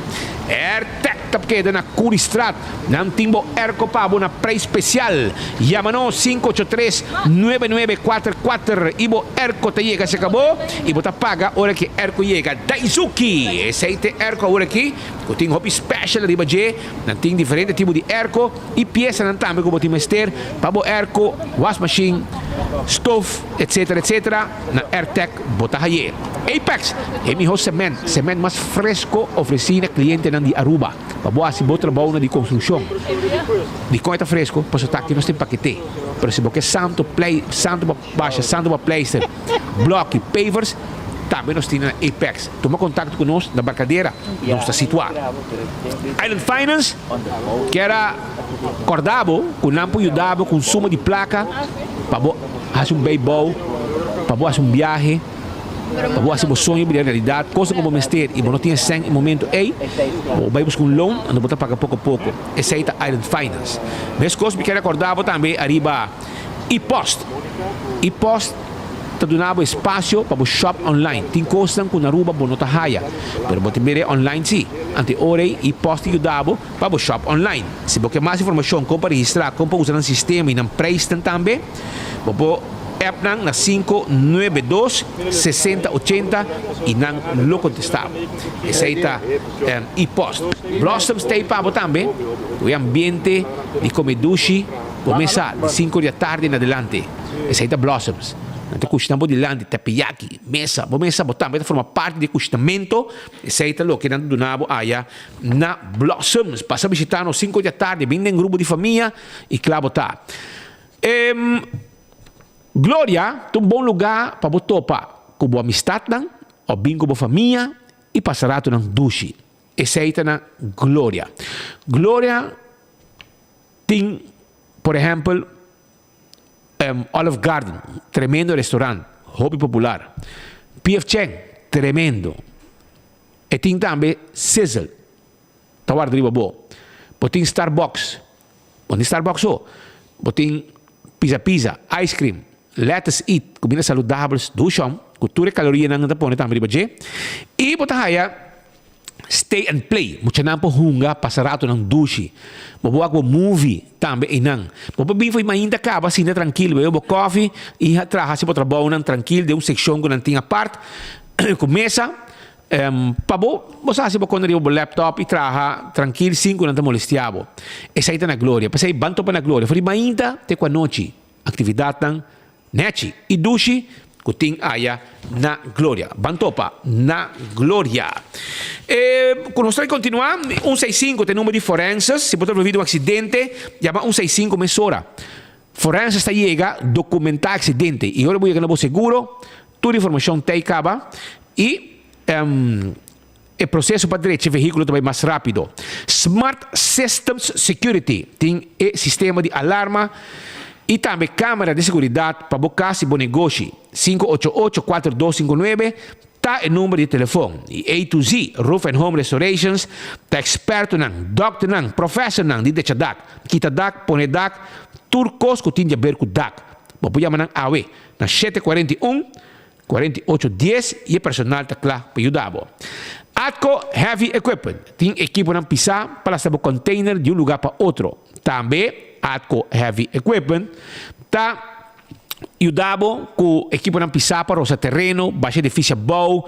Airtec ta keda na Curiestraat. Nan tin bo airco pa bo na prijs special. Yama nos 583 9944 y bo airco ta yega cerca bo y bo ta paga ora ki airco yega. Daizuki! Esey t'e airco awor aki cu tin hopi special riba dje. Nan tin diferente tipo di airco y piesanan tambe cu bo tin mester pa bo airco, wasmachine, stoof, etc. Etc. Na Airtec bo ta haye. Apex, e miho cement, cement mas fresco ofreci na clientenan di Aruba. Pa bo hasi bo trabounan di konstrukshon. Dikon e ta fresko? Pasobra ta aki nos tin paketé. Pero si bo ke santu plei, santu pa basha, santu pa pleister, blòki, pavers, tambe nos tin na Apex. Tuma kontakto ku nos na Barcadera, nos ta situá. Island Finance kier a kòrda bo ku nan por yuda bo ku un suma di plaka pa bo hasi un beibou, pa bo hasi un biahe. Pa bo hasi bo soño bira realidad, cosa cu bo mester y bo no tin e cen e momento ey, bo bay busca un loan anto bo ta paga poco poco. Esey ta Island Finance. Mescos mi kier recorda bo tambe ariba E-post. E-post ta duna bo espacio pa bo shop online. Tin cosnan cu na Aruba bo no ta haya, pero bo ta mira e online si. Anto e ora ey E-post ta yuda bo pa bo shop online. Si bo ke mas informacion con pa registra, con pa usa nan sistema y nan prijsnan tambe, bo por. App nan na 592 60 80 y nan lo contesta bo. Esey ta e-post. Blossoms ta ey pa bo tambe cu e ambiente di come dushi bo mesa di 5 di atardi en adelante. Esey ta Blossoms. Nan ta cushina bo dilanti, teppiyaki, mesa. Bo mesa bo tambe ta forma parti di e cushinamento. Esey ta loke nan ta duna bo aya na Blossoms. Pasa bishita nos 5 di atardi. Bin den grupo di famia y cla bo ta. E Gloria ta un bon lugá pa bo topa ku bo amistatnan òf bin ku bo famia i pasa ratunan dushi. Esei ta na Gloria. Gloria tin, por ehèmpel, Olive Garden, tremendo restorant, hopi popular. PF Chang, tremendo. E tin tambe Sizzle, ta warda riba bo. Bo tin Starbucks, Bo tin Starbucks so. Bo tin Pizza Pizza, ice cream, Lettuce Eat, kumida saludabel, dushon, ku tur e kalorianan nan ta pone tambe riba dje. I bo ta haya Stay and Play, muchanan por hunga, pasa ratonan dushi. Bo por wak bo movie tambe einan. Bo por bin for mainta kaba sinta trankil, bebe bo kofi i traha hasi bo trabounan trankil den un sekshon ku nan tin apart ku mesa. Pa bo, bo sa hasi bo kona riba bo laptop i traha trankil sin ku nan ta molestia bo. Esei ta na Gloria. P'esei ban topa na Gloria for di mainta te ku anochi. Aktividatnan nechi i dushi ku tin aya na Gloria. Ban topa na Gloria. E ku nos ta kontinuá, un seis sinku ta e number di forenses. Si bo ta envolví den un aksidente, yama un seis sinku mesora. Forenses ta yega dokumentá aksidente i ora bo yega na bo seguro, Tur informashon ta ei kaba i e proseso pa drecha e vehíkulo ta bai mas rápido. Smart Systems Security tin e sistema di alarma i tambe kámera di seguridat pa bo kas i bo negoshi. 588 4259 ta e number di telefon. I A to Z Roof and Home Restorations ta ekspertonan, dòkternan, profèsornan di drecha dak, kita dak, pone dak, tur kos ku tin di aber ku dak. Bo por yama nan awe Na shete kuarenta i un, kuarenta i ocho dies i e personal ta kla pa yuda bo. Atco Heavy Equipment tin ekiponan pisá pa lasta bo container di un lugá pa otro. Tambe Atco Heavy Equipment ta yuda bo ku ekiponan pisá pa rosa tereno, basha edifisio abou,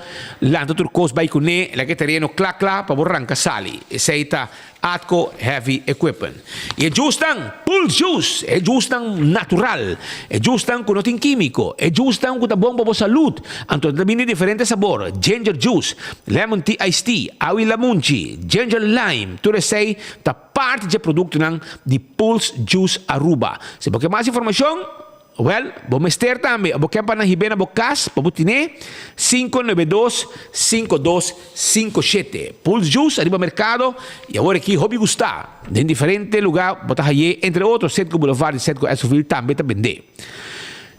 lanta tur kos bai kuné, laga e tereno kla kla pa bo ranka sali. Esei ta Atco Heavy Equipment. I e jusnan, Pulse Juice, e jusnan natural, e jusnan ku no tin kímiko, e jusnan ku ta bon pa bo salud. Anto ta bini diferente sabor, Ginger Juice, Lemon Tea Iced Tea, Awi Lamunchi, Ginger Lime, tur esei ta parti dje produktonan di Pulse Juice Aruba. Si bo ke mas informashon, Wèl, bo mester tambe, bo ke pa nan hib'é na bo kas pa bo tin'é, 592 5257. Pulse Juice ariba merkado i awor aki hopi gustá. Den diferente lugá bo ta hay'é, entre otro Citgo Boulevard i Citgo Esoville tambe ta bend'é.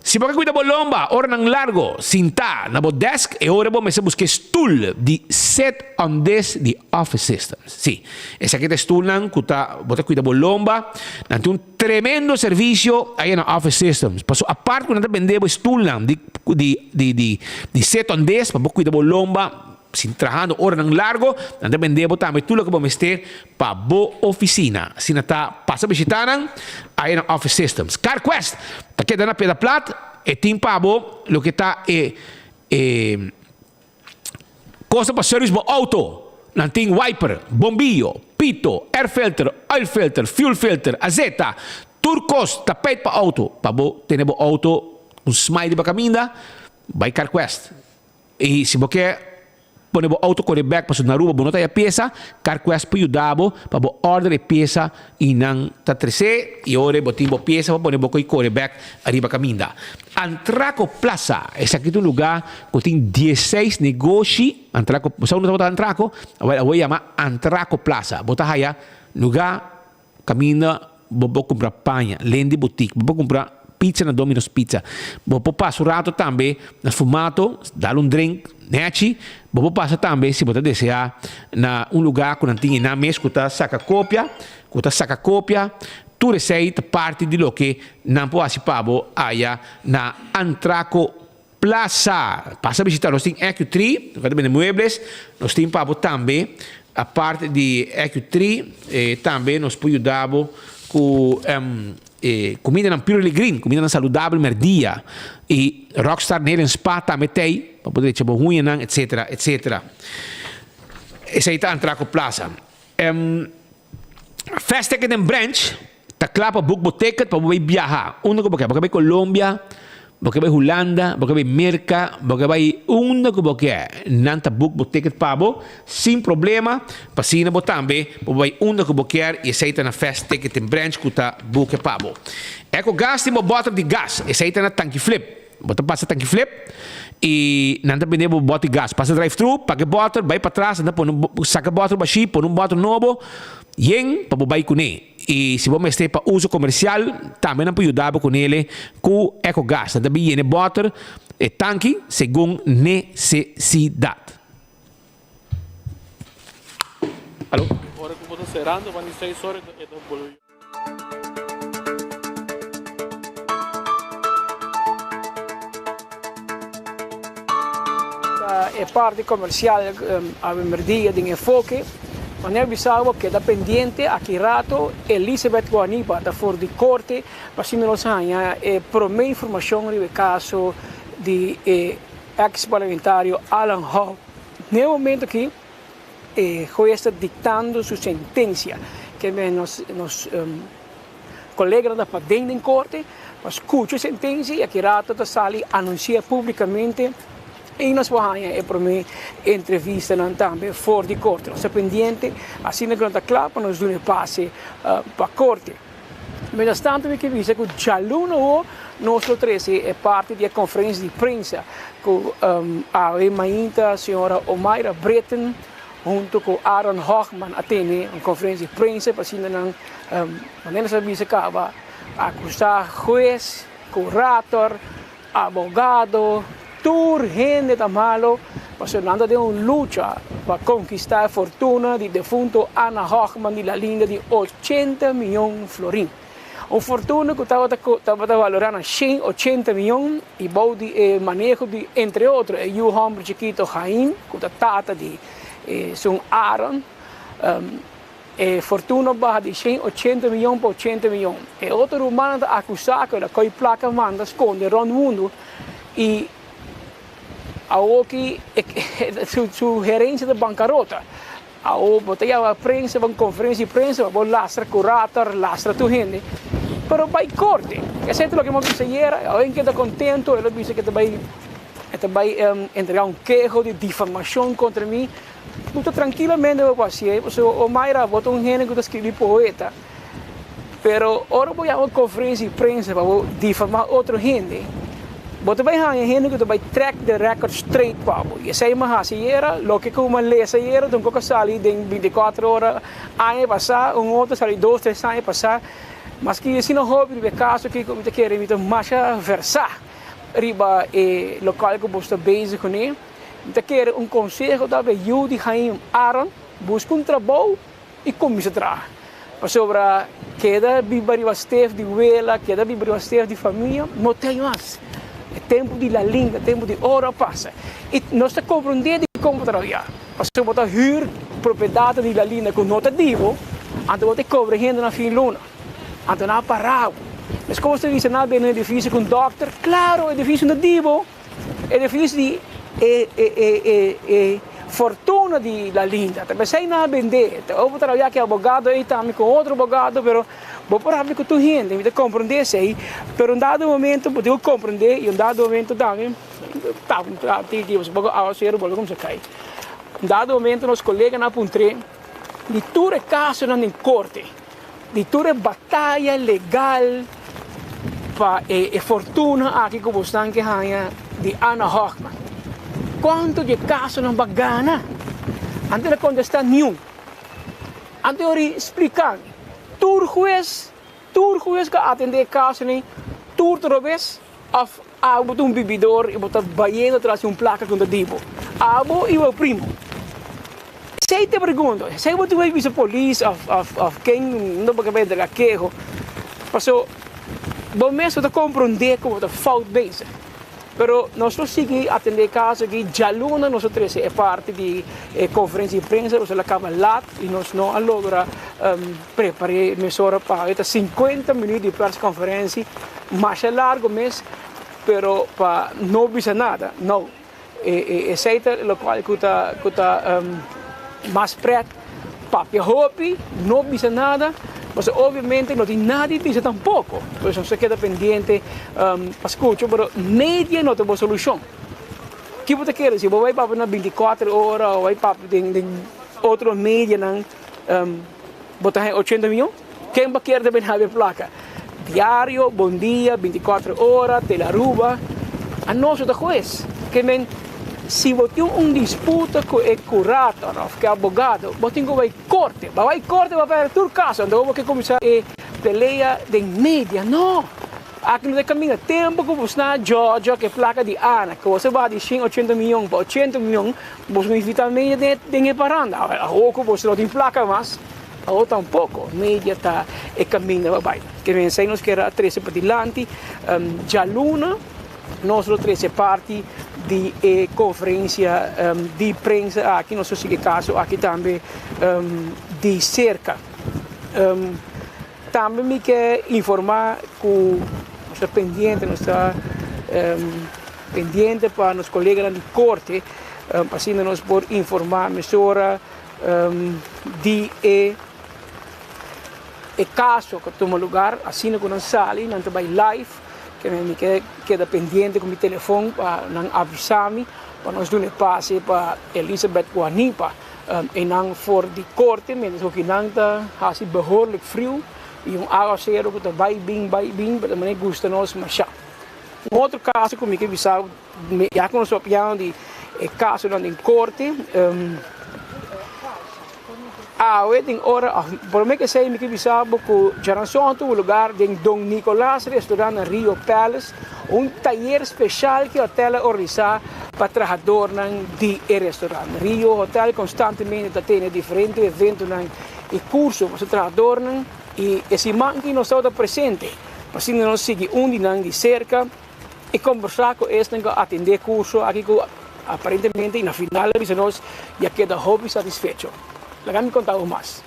Si bo ke kuida bo lomba oranan largo sintá na bo desk, e ora bo mester buska e stul di Sit on This di Office Systems. Sí, esaki ta e stulnan ku ta bo ta kuida bo lomba. Nan tin un Tremendo servicio aya na Office Systems. Paso apart cu nan ta bende bo e stoelnan di di di di di seton des pa bo cuida bo lomba sin trahando oranan largo, nan ta bende bo tambe tur loke bo mester pa bo oficina. Asina ta pasa bishita nan aya na Office Systems. CarQuest ta keda na Piedra Plat, e tin pa bo loke ta e e. Cosa pa service bo auto, Nan tin wiper, bombillo, pito, air filter, oil filter, fuel filter, azeta, tur cos, tapijt pa auto. Pa bo tene bo auto un smile riba caminda, bay Carquest. Y si bo ke pone bo auto core bek pasobra na Aruba bo no ta haya pieza, Carquest por yuda bo pa bo order e pieza y nan ta trece y ora bo tin bo pieza pa pone bo coy core bek ariba caminda. Antraco Plaza, esaki ta un lugá ku tin dieseis negoshi, Antraco, bo sa unda tabata Antraco? Awor awor yama Antraco Plaza. Bo ta haya lugá kaminda bo por kumpra paña, Lendy Boutique, bo por kumpra pizza na Domino's Pizza. Bo por pasa un rato tambe na Sfumato, dal un drink nechi. Bo por pasa tambe si bo ta deseá na un lugá ku nan tin einan mes ku ta saka kopia, ku ta saka kopia. Tur esei ta parti di loke nan por hasi pa bo aya na Antraco Plaza. Pasa bishita, nos tin EQ3, nos ta bende muebles, nos tin pa bo tambe, apart di EQ3, tambe nos por yuda bo ku e kumindanan Purely Green, kumindanan saludabel merdia, i Rockstar Nail and Spa tambe t'ei, pa bo drecha bo huñanan, etcetera, etcetera. Esei ta Antraco Plaza. Fast Ticket and Branch ta kla pa book bo ticket pa bo bai biaha unda ku bo ke. Bo ke bai Colombia, bo ke bai Hulanda, bo ke bai Merka, bo ke bai unda ku bo ke. Nan ta book bo ticket pa bo sin problema pa asina bo tambe bo bai unda ku bo kier i esei ta na Fast Ticket and Branch ku ta book e pa bo. Eco Gas tin bo bòter di gas, esei ta na Tanki Flip. Bo ta pasa tanki flip i nan ta bende bo bòt di gas. Pasa drive thru, paga e bòter, bai patras, nan ta pone un saka e bòter bashí, pone un bòter nobo yen pa bo bai kuné. I si bo mester pa uso komersial, tambe nan por yuda bo kunele ku Ecogas. Nan ta bin yena e bòter, e tanki, segun nesesidat. Alo?
Ora ku bo ta serando, banda di seis ora e ta bolbe.
Ta e parti comercial awe merdia den enfoke. Manera bisa bo keda pendiente aki rato Elizabeth Guanipa ta for di corte pa asina nos haña e prome informacion riba e caso di e ex parlamentario Alan Hou. Na e momento aki E hues ta dictando su sentencia. Ke men nos nos coleganan ta paden den corte pa scucha e sentencia y aki rato ta sali anuncia publicamente y nos por haña e prome entrevistanan tambe for di corte. Nos ta pendiente asina cu nan ta cla pa nos duna e pase pa corte. Mientras tanto mi ke bisa ku djaluna awo nos lo trese e parti di e konferensia di prensa ku awe mainta señora Omaira Britten hunto ku Aaron Hochman a tene un konferensia di prensa pa asina nan manera nos a bisa kaba akusá hues, kurator, Abogado, tur hende ta malo pasobra nan ta den un lucha pa konkistá e fortuna di defunto Anna Hochman di La Linda di ochenta mion florin. Un fortuna ku tabata tabata valorá na shen ochenta mion i bou di e maneho di entre otro e yu hòmber chikito Jaim ku ta tata di. Esun Aaron, e fortuna baha di 180 miyon pa 80 miyon. E otro rumannan ta akusá ku el a koi plaka manda skonde rònt mundu i awoki su herensia ta bankarota. Awo bo ta yama prensa pa un konferensia di prensa pa bo lastra kurator, lastra tur hende, pero bai korte. Esei ta loke mi a bisa ayera, awe mi keda kontento, el a bisa ke ta bai e ta bai entrega un keho di difamashon kontra mi. Bo ta trankilamente bo por hasié, pasobra Omaira bo ta un hende ku ta skribi poeta, pero ora bo yama un konferensia di prensa pa bo difamá otro hende, bo ta bai haña hende ku ta bai trek de record straight pa bo. I esei mi a hasi ayera, loke ku mi a lesa ayera ta un kos ku a sali den bintikuater ora aña pasá, un otro a sali dos tres aña pasá. Maske asina hopi riba e kaso aki ku mi ta kere mi ta masha versá riba e lokal ku bo sta bezig kuné. Mi ta kere un konseho ta pa e yu di Haim, Aaron, buska un trabou i kuminsá traha. Pasobra keda biba riba stef di wela, keda biba riba stef di famia, no ten mas. E tempu di lalinga, e tempu di oro a pasa. I nos ta komprondé dikon bo ta rabiá. Pasobra bo ta hür propiedatnan di lalinda ku no ta di bo, anto bo ta kobra hende na fin luna. Anto nan a pará bo. Meskos ta bisa nan a bini un edifisio ku un dòkter, klaro edifisio no di bo. Edifisio di e e e e e fortuna di La Linda. Ta pesey nan a bende. Ta obo trabia ku e abogado ey tambe ku otro abogado pero bo por habla ku tur hende. Mi ta comprende esey pero un dado momento bo tin ku comprende y un dado momento tambe ta ta tin ki pasobra awacero bolbe cuminsa cay. Un dado momento nos coleganan a puntre di tur e casonan den corte. Di tur e bataya legal pa e fortuna aki ku bosnan ke haña di Anna Hochman, kuantu di e kasonan bo a gana? Anto el a kontestá, Niun. Anto e ora splika mi, tur hues, tur hues ku a atendé e kasonan ei, tur ta robes òf abo ta un bibidor i bo ta bayendo tras di un plaka ku no ta di bo? Abo i bo primo. Esei ta e pregunta. Esei bo tin ku bisa polis òf òf òf ken no bo ke bai entrega keho. Paso bo mes bo ta komprondé ku bo ta fout bezig. Pero nos lo sigui atendé e kaso aki. Djaluna nos a trese e parti di e konferensia di prensa, nos a kaba lat i nos no a logra prepar'é mesora pa e ta sinkuenta minüt di perskonferensia, masha largu mes, pero pa no bisa nada, no. Esei ta lokual ku ta ku ta mas pret, papia hopi, no bisa nada, pasobra obviamente no tin nada di bisa tampoko. Por eso nos ta keda pendiente pa skucha, pero media no ta bo solushon. Ki bo ta kere si bo bai papia na binti kuater ora o bai papia den den otro medianan bo ta haña ochenta miyon? Ken bo kier ta bini habi e plaka? Diario, Bon Dia, 24 Ora, Telearuba. Anos ta hues. Ke men si bo tin un disputa ku e kurator òf ku e abogado bo tin ku bai korte. Bo bai korte bo pèrdè tur kaso anto bo ke kuminsá e pelea den media. No! Aki no ta kaminda. Tempu ku bo sna djòdjò ku e plaka di Ana ku bo sa baha di shen ochenta miyon pa ochenta miyon bo no invitá media den e paranda. Awor ku bo no tin plaka mas. Awor tampoco media ta e caminda pa bay. Ke men esey nos kier a trece padilanti. Djaluna nos lo trece parti di e conferencia di prensa aki. Nos lo sigui e caso aki tambe di cerca. Tambe mi ke informa cu nos ta pendiente, nos ta pendiente pa nos coleganan di corte pa asina nos por informa mesora. Di e e kaso ku a tuma lugar asina ku nan sali nan ta bai live ke mi ke keda pendiente ku mi telefon pa nan avisa mi pa nos duna e pase pa Elizabeth Guanipa e nan for di korte mientras ku kinan ta hasi behoorlijk friu i un awasero ku ta bai bin bai bin pero ta gusta nos masha. Un otro kaso ku mi ke bisa Ya ku nos papiando di e kasonan den korte, awe den ora, promé ku esei mi ke bisa bo ku djaranson tuvo lugar den Don Nicolas Restaurant na Rio Palace un tayer speshal ku e hotel a organisá pa trahadornan di e restaurant. Rio Hotel konstantemente ta tene diferente eventonan i kurso pa su trahadornan i e siman aki nos tabata presente pa asina nos sigui un di nan di serka. E kombersá ku esnan ku a atendé kurso aki ku Aparentemente y na final a bisa nos y a keda hopi satisfecho. Laga mi conta bo mas.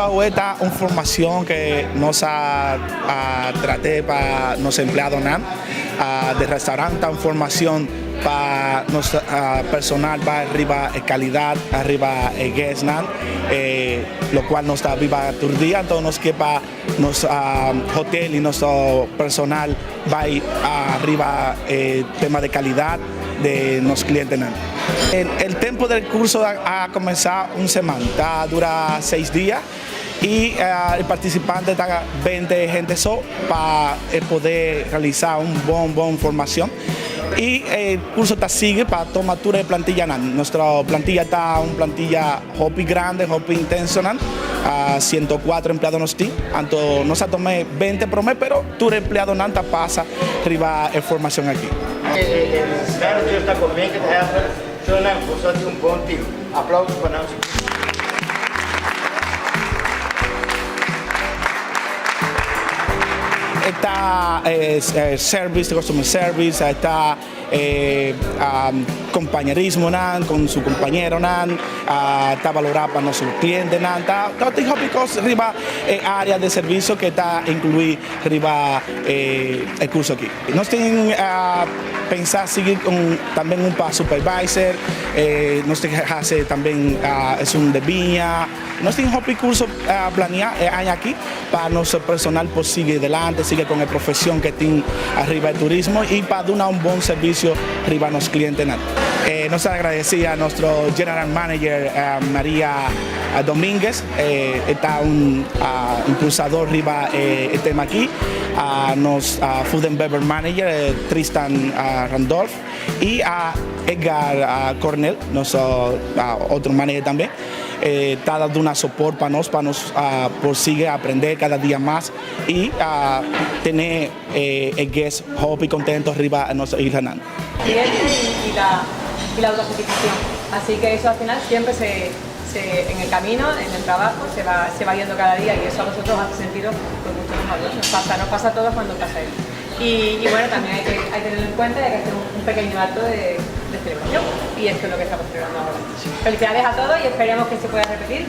Awe ta un formacion que nos a trate pa nos empleadonan di restaurant, ta un formacion pa nos personal bay riba e calidad, riba e guestnan, locual nos ta biba tur dia, enton nos ke pa nos hotel y nos personal bay riba e tema de calidad de nos clientenan. El tempo del curso a comenzá un seman, ta dura seis dia y e participante ta bente hende so pa e poder realisa un bon bon formacion y e curso ta sigui pa toma tur e plantillanan. Nuestro plantilla ta un plantilla Hopi grande, hopi intensonan, 104 empleado nos tin, anto nos a tuma e bente prome, pero tur empleadonan ta pasa riba e formacion aki.
E managers ta con make it happen, shonan boso a tin un bon team. Aplauso pa nan.
E ta service, customer service, e ta. E compañerismonan con su compañeronan ta valora pa nos clientenan. Ta tin hopi cos riba e area de servicio que ta inclui riba e curso aki. Nos tin pensa sigui con tambe un pa supervisor, nos tin haci tambe esun de biña. Nos tin hopi curso planea e aña aki pa nos personal por sigui adelante, sigui con e profesion que tin ariba e turismo y pa duna un bon servicio riba nos clientenan. Nos ta agradeci a nuestro General Manager Maria Dominguez, e ta un impulsador riba e tema aki, a nos Food and Beverage Manager Tristan Randolph y a Edgar Cornel, nos otro manager tambe. E ta da duna soport pa nos pa nos por sigui aprende cada dia mas y tene e guest hopi contento riba nos islanan.
Cliente y la y la autosatisfacción. Así que eso al final siempre se se en el camino, en el trabajo, se va se va viendo cada día y eso a nosotros hace sentiros pues mucho mejor, ¿no? Nos pasa, nos pasa a todos cuando pasa eso. Y, y bueno, también hay que, hay que tener en cuenta y hay que hacer un, un pequeño acto de, de celebración y esto es lo que estamos celebrando ahora. Felicidades a todos y esperemos que se pueda repetir.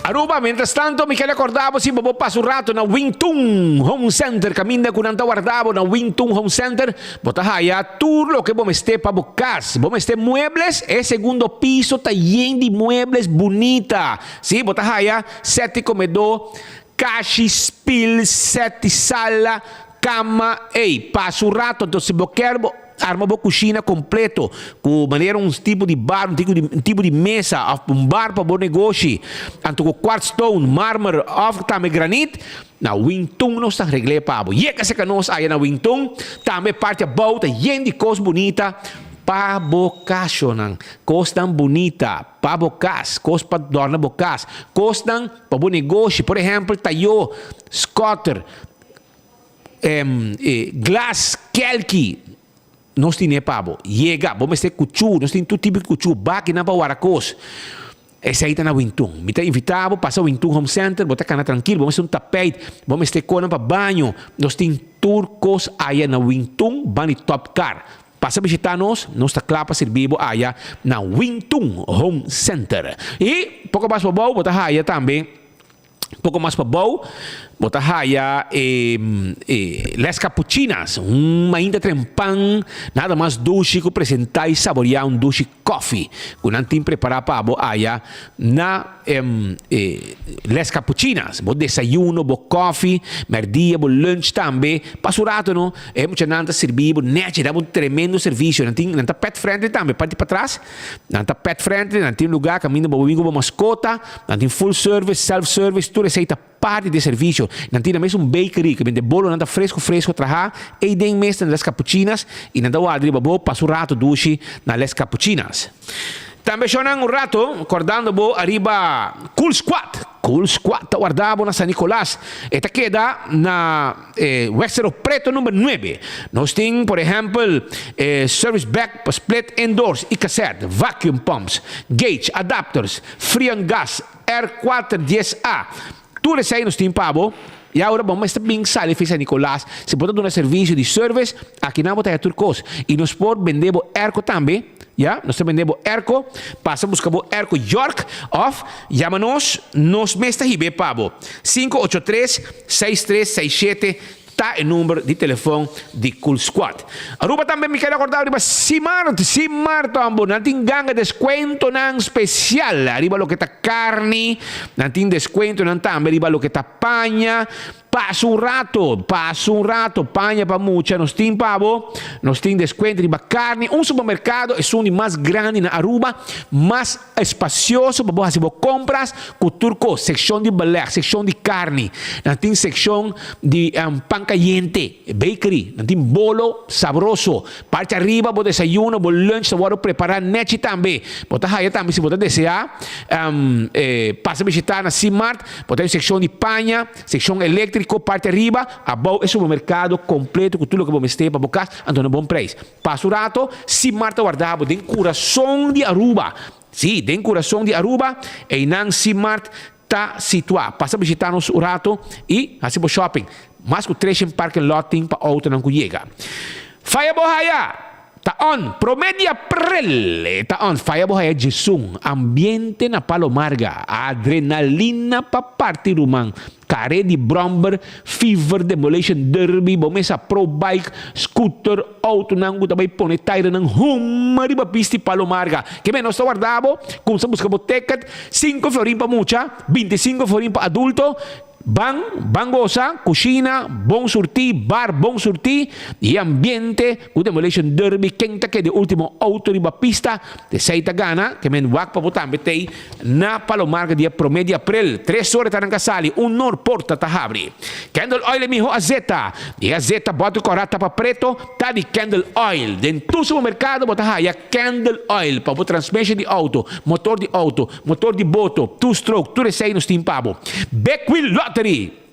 Aruba, mientras tanto mi ker recorda bo si bo por pasa un rato na Wing Tun Home Center caminda cu nan ta warda bo na Wing Tun Home Center bo ta haya tur loke bo mester pa bo cas bo mester muebles e segundo piso ta yen di muebles bunita si bo ta haya set di comedor kashi spil set di sala Cama, ey, pasa un rato, anto si bo kier bo arma bo cushina completo cu manera un tipo di bar, un tipo di, un tipo di mesa of un bar pa bo negoshi, anto cu quartz stone, marmer of tambe granit, na Wingtun nos ta regl'e pa bo. Yega cerca nos aya na Wingtun, tambe parti abou ta yen di cos bunita pa bo cachonan, cosnan bunita pa bo cas, cos pa dorna bo cas, cosnan pa bo negoshi, por ehempel tayo, scotter, Glas, kelki, nos tine pa bo. Yega, bo mester kuchú, nos tin tur tipo di kuchú, bakinan pa wara kos. Esei ta na Wintun. Mi ta invitá bo pasa Wintun Home Center, bo ta kana trankil, bo mester un tapeit, bo mester konan pa baño, nos tin tur kos aya na Wintun bani Top Car. Pasa bishitá nos, nos ta kla pa sirbi bo aya na Wintun Home Center. I poko mas pabou bo ta haya tambe. Poko mas pabou. Bo ta haya e Les Capuchinas, un mainta trempan nada mas dushi ku presentá i saboreá un dushi kòfi ku nan tin prepará pa bo aya na Les Capuchinas. Bo desayuno, bo kòfi, mèrdia, bo lunch tambe. Pasa un rato no, e muchanan ta sirbi bo nèchi, da bo un tremendo servisio. Nan tin, nan ta pet friendly tambe, parti patras nan ta pet friendly, nan tin lugá kaminda bo por bin ku bo maskota, nan tin full service, self service, tur esei ta. Parti di e servisio. Nan tin na mes un bakery ku bende bolonan ta fresku fresku traha ei den mes na Les Capuchinas i nan ta warda riba bo pasa un rato dushi na Les Capuchinas. Tambe shownan un rato kordando bo ariba Cool Squad. Cool Squad ta warda bo na San Nicolas. E ta keda na Weg Cerro Preto number nuebe. Nos tin por ehempel service bag pa split indoors i cassette, vacuum pumps, gauge, adapters, freon gas, R kuater dies A. Tur esei nos tin pa bo. I awor bo mester bin sali fi San Nicolas. Si bo ta duna servisio di service, akinan bo ta haya tur kos. I nos por bende bo airco tambe. Ya, nos ta bende bo airco. Pasa buska bo airco York of yama nos, nos mes ta hib'é pa bo. 583 6367 Ta e number di telefon di Cool Squad. Aruba tambe mi keda acorda riba Simart, Simart hombo, nan tin ganga descuentonan special riba loke ta carni, nan tin descuentonan tambe riba loke ta paña. Pasa un rato, pasa un rato, paña pa mucha nos tin pa bo, nos tin descuento riba carni. Un supermercado esun di mas grandi na Aruba, mas Espacioso pa bo haci bo compras cu tur cos, seccion di beleg, seccion di carni, nan tin seccion di pan cayente, bakery, nan tin bolo sabroso, parti ariba bo desayuno, bo lunch ta wordo prepara nechi tambe. Bo ta haya tambe si bo ta desea pasa bishita na Simart, bo ta haya seccion di paña, seccion electrico parti ariba, abao e supermercado completo cu tur loke bo mester pa bo cas, anto na bon prijs. Pasa un rato, si mar ta warda bo den kurason di Aruba. Sí, den kurason di Aruba, einan Simart ta situá. Pasa bishitá nos un rato i hasi bo shopping. Mas ku treshen parking lot tin pa outonan ku yega. Faya bo haya! Ta on! Promé di aprel e ta on! Faya bo haya djesun! Ambiente na Palo Marga. Adrenalina pa parti ruman. Kare di bromber, fever, demolition derby, bo mesa pro bike, scooter, autonan ku ta bai pone tairenan huma riba pista di Palo Marga. Ke men nos ta warda bo, kumsa buska bo ticket, sinku florin pa mucha, bintisinko florin pa adulto, ban, ban gosa, kushina, bon surtí, bar bon surtí, i e ambiente ku demolition derby, ken ta keda e ultimo auto riba pista, esei ta gana, ke men wak pa bo tambe tei. Na Palomarga dia prome di aprel, tres ora ta ranka sali, un nor porta ta habri. Candle Oil e miho azeta. E azeta bòter kòrá tapa preto ta di Candle Oil. Den tur supermerkado bo ta haya Candle Oil pa bo transmission di outo, motor di outo, motor di boto, two stroke, tur esei nos tin pa bo. Big Wheel Lottery!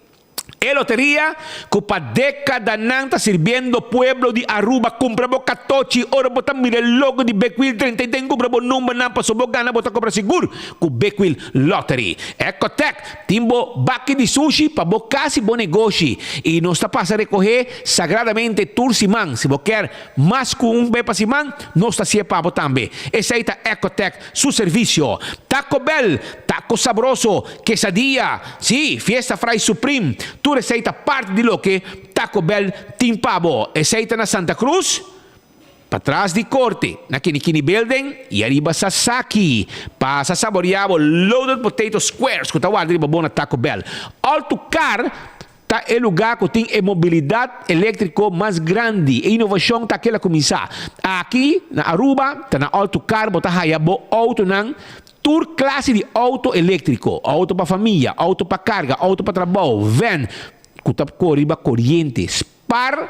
E loteria cu pa decadanan ta sirbiendo pueblo di Aruba cumpra bo catochi ora bo ta mira e logo di Bekwil drenta y den cumpra bo numbernan paso bo gana bo ta cobra sigur cu Bekwil Lottery. Ecotec tin bo baki di sushi pa bo cas y bo negoshi y nos ta pasa recoge sagradamente tur siman si bo kier mas cu un be pa siman nos ta haci'e pa bo tambe. Esey ta Ecotec su servicio. Taco Bell, taco sabroso, Quesadilla, sí, Fiesta Fry Supreme, tur esei ta parti di loke Taco Bell tin pa bo. Esei ta na Santa Cruz, patras di Corte, na Kinikini Building y ariba Sasaki. Pasa saborea bo Loaded Potato Squares cu ta warda riba bo na Taco Bell. All to Car ta e lugar cu tin e mobilidad electrico mas grandi. E innovacion ta kela cuminsa. Aki na Aruba ta na All to Car bo ta haya bo autonan Tur klase di outo eléktriko, outo pa famia, outo pa karga, outo pa trabou, vèn ku ta kore riba koriente, spar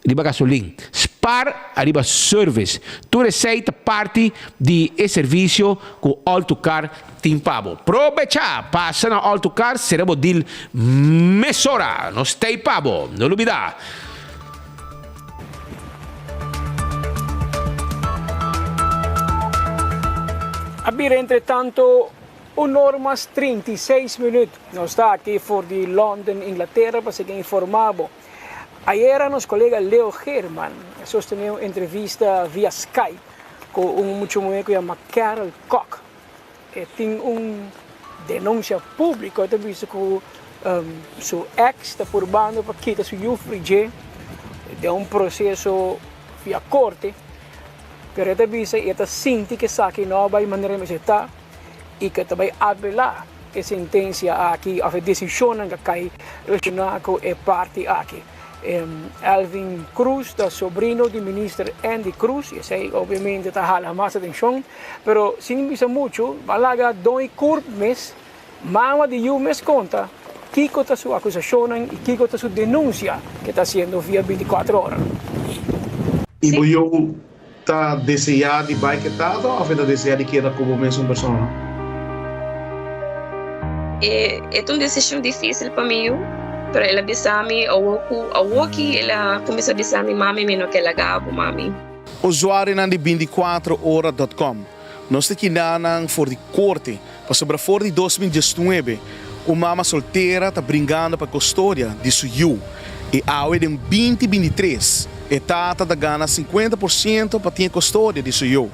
riba gasolin, spar ariba service. Tur esei ta parti di e servisio ku All to Car tin pa bo. Probechá! Pasa na All to Car, sera bo deal mesora! Nos t'ei pa bo! No lubidá!
A bira entretanto un or mas 36 minuut. Nos ta aki for di London, Inglaterra pa sigui informa bo. Ayera nos colega Leo Geerman a sostene un entrevista via Skype cu un mucha muher cu yama Carol Kok. E tin un denuncia publico, e ta bisa cu. Su ex ta purbando pa kita su yu for dje den un proceso via corte, pero e ta bisa e ta sinti cu esaki no a bay manera mester ta y cu ta bay apela e sentencia aki of e decisionnan cu a cay relaciona cu e parti aki. Alvin Cruz ta sobrino di minister Endy Cruz y esey obviamente ta hala mas atencion, pero sin bisa mucho, ban laga Doñi Curp mes Mama di yu mes konta kiko ta su akusashonnan i kiko ta su denunsia ke ta hasiendo via bintikuater ora.
I bo yu ta deseá di bai ku e tata òf e ta deseá di keda ku bo mesun persona?
E e ta un desishon difísil pa mi yu, pero el a bisa mi awor ku awoki el a kuminsá bisa mi, Mami, mi no ke laga bo, mami.
Usuarionan di binticuatroora dot com. Nos ta kina nan for di korte, pasobra for di 2019 un mama soltera ta bringando pa kostodia di su yu i awe den 2023 e tata ta gana 50 por siento pa tin e kostodia di su yu.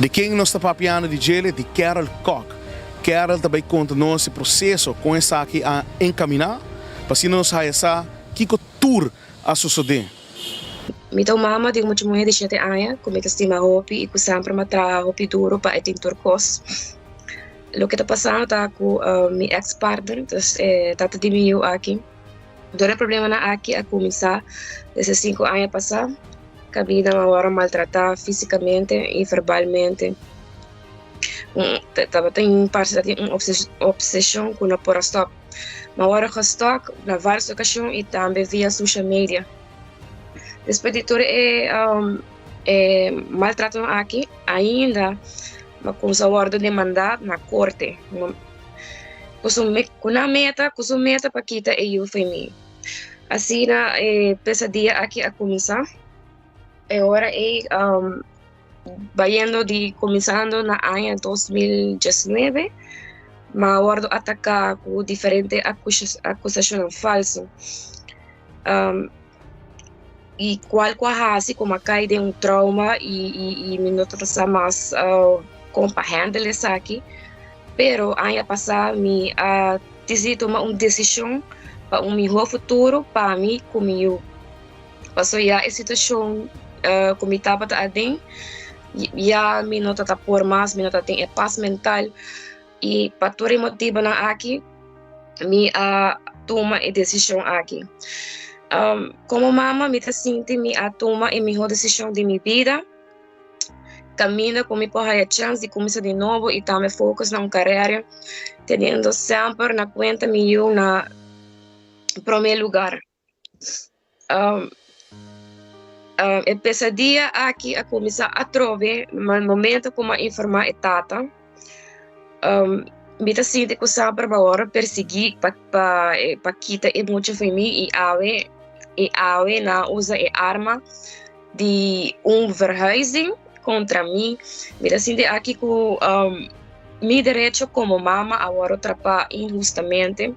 Di ken nos ta papiando di djele? Di Carol Kock. Carol ta bai konta nos e proseso kon esaki a enkaminá pa asina nos haya sa kiko tur a sosodé.
Mi ta un mama di un mucha muhé di shete aña ku mi ta stima hopi i ku semper mi a traha hopi duru pa e tin tur kos. Loke ta pasando ta ku mi eks partner, dus e tata di mi yu aki, dor e problemanan aki a kuminsá desde sinku aña pasá, kaminda mi a wòrdu maltratá físikamente i verbalmente. Tabatin parse tabatin un opseshon ku no por a stòp. Mi a wòrdu gestòk na vários okashon i tambe via social media. Despues di tur e e maltratonan aki, ainda mi a kumsa wòrdu demandá na korte ku su ku nan meta ku su meta pa kita e yu for mi. Asina e pesadia aki a kuminsá. E ora ei bayendo di kuminsando na aña 2019 mi a wòrdu ataká ku diferente akusashonnan falsu. I kual ku a hasi ku mi a kai den un trauma i i mi no tabata sa mas kon pa handle esaki. Pero aña pasá mi a disidí tuma un desishon pa un mihó futuro pa mi ku mi yu. Pasobra ya e situashon ku mi tabata aden ya mi no tabata por mas, mi no tabatin e pas mental i pa tur e motibunan aki mi a tuma e desishon aki. Komo mama mi ta sinti mi a tuma e mihó desishon di mi bida, kaminda ku mi por haya chèns di kuminsá di nobo i tambe focus na un karera, teniendo semper na kuenta mi yu na promé lugar. E pesadia aki a kuminsá atrobe na momento ku mi a informá e tata. Mi ta sinti ku semper mi a wòrdu persiguí pa pa kita e mucha for mi i awe i awe nan a usa e arma di un verhuizing kontra mi. Mi ta sinti aki ku mi derecho komo mama a wòrdu trapá inhustamente.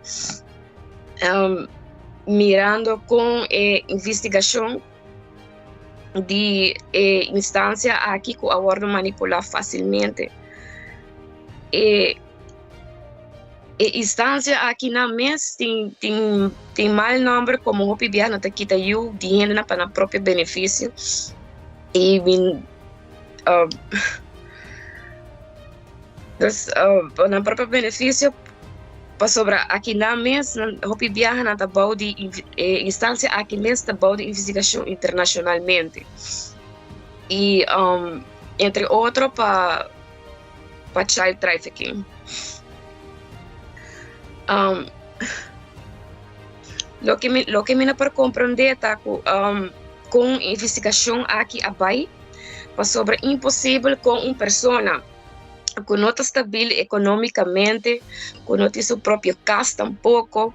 Mirando kon e investigashon di e instansia aki ku a wòrdu manipulá fásilmente. E e instansia aki nan mes tin tin tin mal nòmber komo hopi biaha nan ta kita yu di hendenan pa nan propio benefisio i bin Dus pa nan propio beneficio pasobra aki nan mes nan hopi biaha nan ta bou di e instancia aki mes ta bou di investigacion internacionalmente y entre otro pa pa child trafficking. Loke mi loke mi no por comprende ta cu con investigacion aki a bay pasobra imposibel con un persona ku no ta stabil ekonómikamente, ku no tin su propio kas tampoko,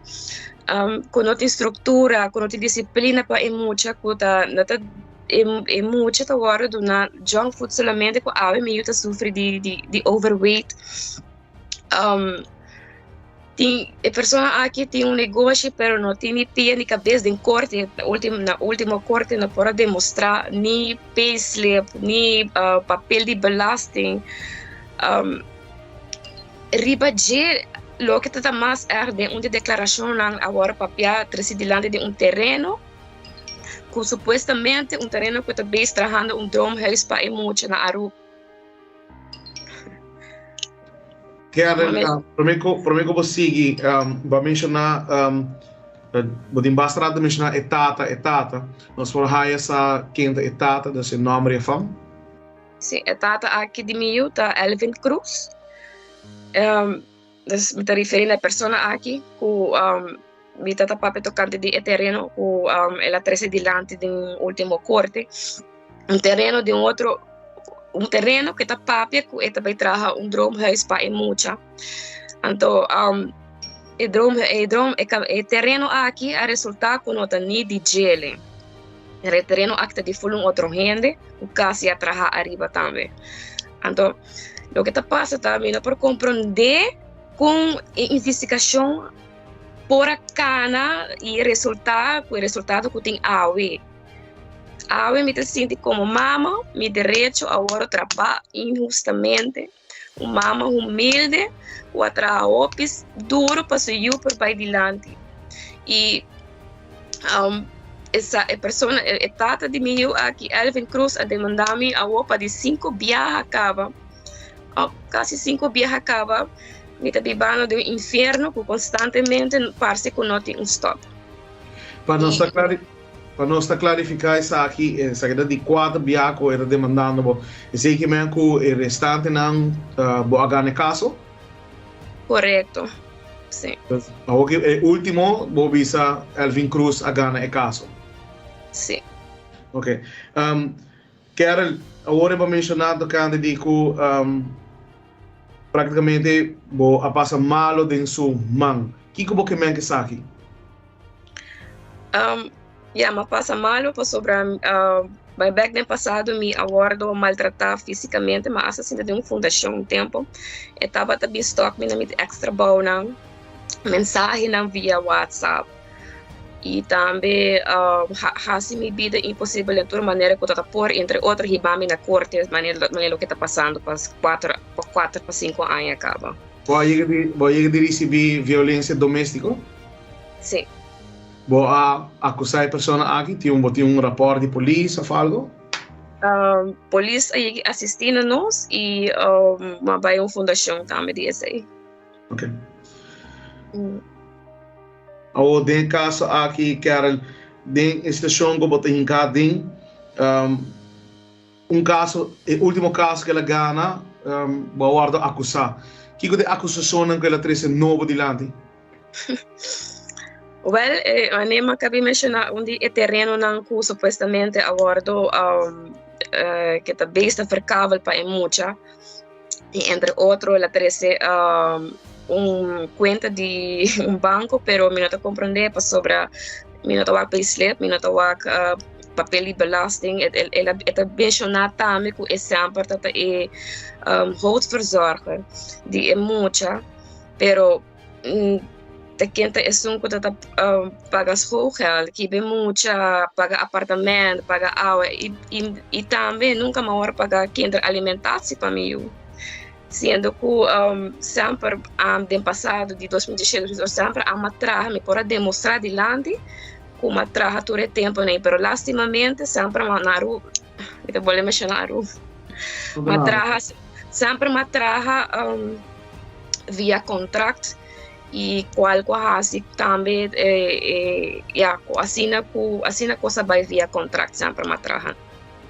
ku no tin struktura, ku no tin disiplina pa e mucha, ku ta no ta e mucha ta wòrdu duna junk food solamente ku awe mi yu ta sufri di di overweight. Tin e persona aki tin un negoshi pero no tin ni pia ni kabes den korte. Na ultimo na ultimo korte no por a demostrá ni payslip ni papel di belasting. Riba dje. Loke ta ta mas erg den un di deklarashonnan a wòrdu papiá trese dilanti di un tereno ku supuestamente un tereno ku ta bes trahando un droomhuis pa e mucha na Aruba.
Karen, promé ku promé ku bo sigui, bo a menshoná bo tin basta rato menshoná e tata, e tata. Nos por haya sa ken ta e tata, dus e nòmber i e fam?
Sí, e tata aki di mi yu ta Elvin Cruz. Dus mi ta referí na e persona aki ku mi ta ta papia tokante di e tereno ku el a trese dilanti den último korte. Un tereno di un otro, un tereno ku e ta papia ku e ta bai traha un droomhuis pa e mucha. Anto e droom, e droom, e tereno aki a resultá ku no ta ni di djele. E tereno aki ta di ful un otro hende ku kasi a traha ariba tambe. Anto, loke ta pasa ta mi no por komprondé kon e investigashon por a kana i resultá ku e resultado ku tin awe. Awe mi ta sinti komo mama mi derecho a wòrdu trapá inhustamente. Un mama humilde ku a traha hopi duru pa su yu por bai dilanti. I esa e persona e tata di mi yu aki Elvin Cruz a demanda mi awo pa di sinku biaha kaba kasi sinku biaha kaba mi ta bibando den un infierno ku konstantemente parse ku no tin un stop.
Pa nos ta klari. Pa nos ta klarifiká esaki, esaki ta di kuater biaha ku e ta demandando bo. Esei ke men ku e restantenan bo a gana e kaso?
Korekto, si.
Awor ki e último bo bisa Elvin Cruz a gana e kaso?
Si.
Oke. Kerel, awor e bo a menshoná tokante di ku praktikamente bo a pasa malo den su man. Kiko bo ke men ku esaki?
Um, ya, m'a pasa malo pasobra uh, bai bek den pasado mi a wordo maltratá físicamente, ma hasta sinta den un fundacion un tempo. E tabata bin stalk mi na mi ex trabounan, mensahenan via WhatsApp. I tambe uh, ha hasi mi bida imposibel den tur manera ku ta por, entre otro hiba mi na korte, manera manera loke ta pasando pa kuater pa kuater pa sinku aña kaba.
Bo a yega di bo a yega di risibí violensia doméstiko?
Sí.
Bo a akusá e persona aki? Tin un bo tin un rapòrt di polis òf algo?
Polis a yega asistí na nos i bo a bai un fundashon tambe di esei.
Oké. Awor den e kaso aki, Carol, den e situashon ku bo ta hinká den, Un kaso, e ultimo kaso ku el a gana, bo a wòrdu akusá. Kiko di e akusashonnan ku el a trese nobo dilanti?
Wèl, wanneer mi a kabi menshoná un di e terenonan ku supuestamente a wòrdu ke ta besta verkavel pa e mucha, i entre otro el a trese un kuenta di un banko, pero mi no ta komprondé pasobra mi no ta wak payslip, mi no ta wak papel di belasting. El a e ta menshoná tambe ku e semper ta ta e hoofdverzorger di e mucha, pero ta ken ta esun ku ta ta paga schoolgeld, kiba e mucha, paga apartament, paga awa i i tambe nunka mi a wòrdu paga kinderalimentatie pa mi yu. Siendo ku semper den pasado di 2017, 2018 semper amo a traha, mi por a demostrá dilanti ku mi a traha tur e tempunan ei, pero lastimamente semper mi a na Aruba, mi ta bolbe menshoná Aruba, mi a traha, semper mi a traha via kontrakt i kual ku a hasi tambe ya ku asina ku asina kos a bai via kontrakt semper mi a traha.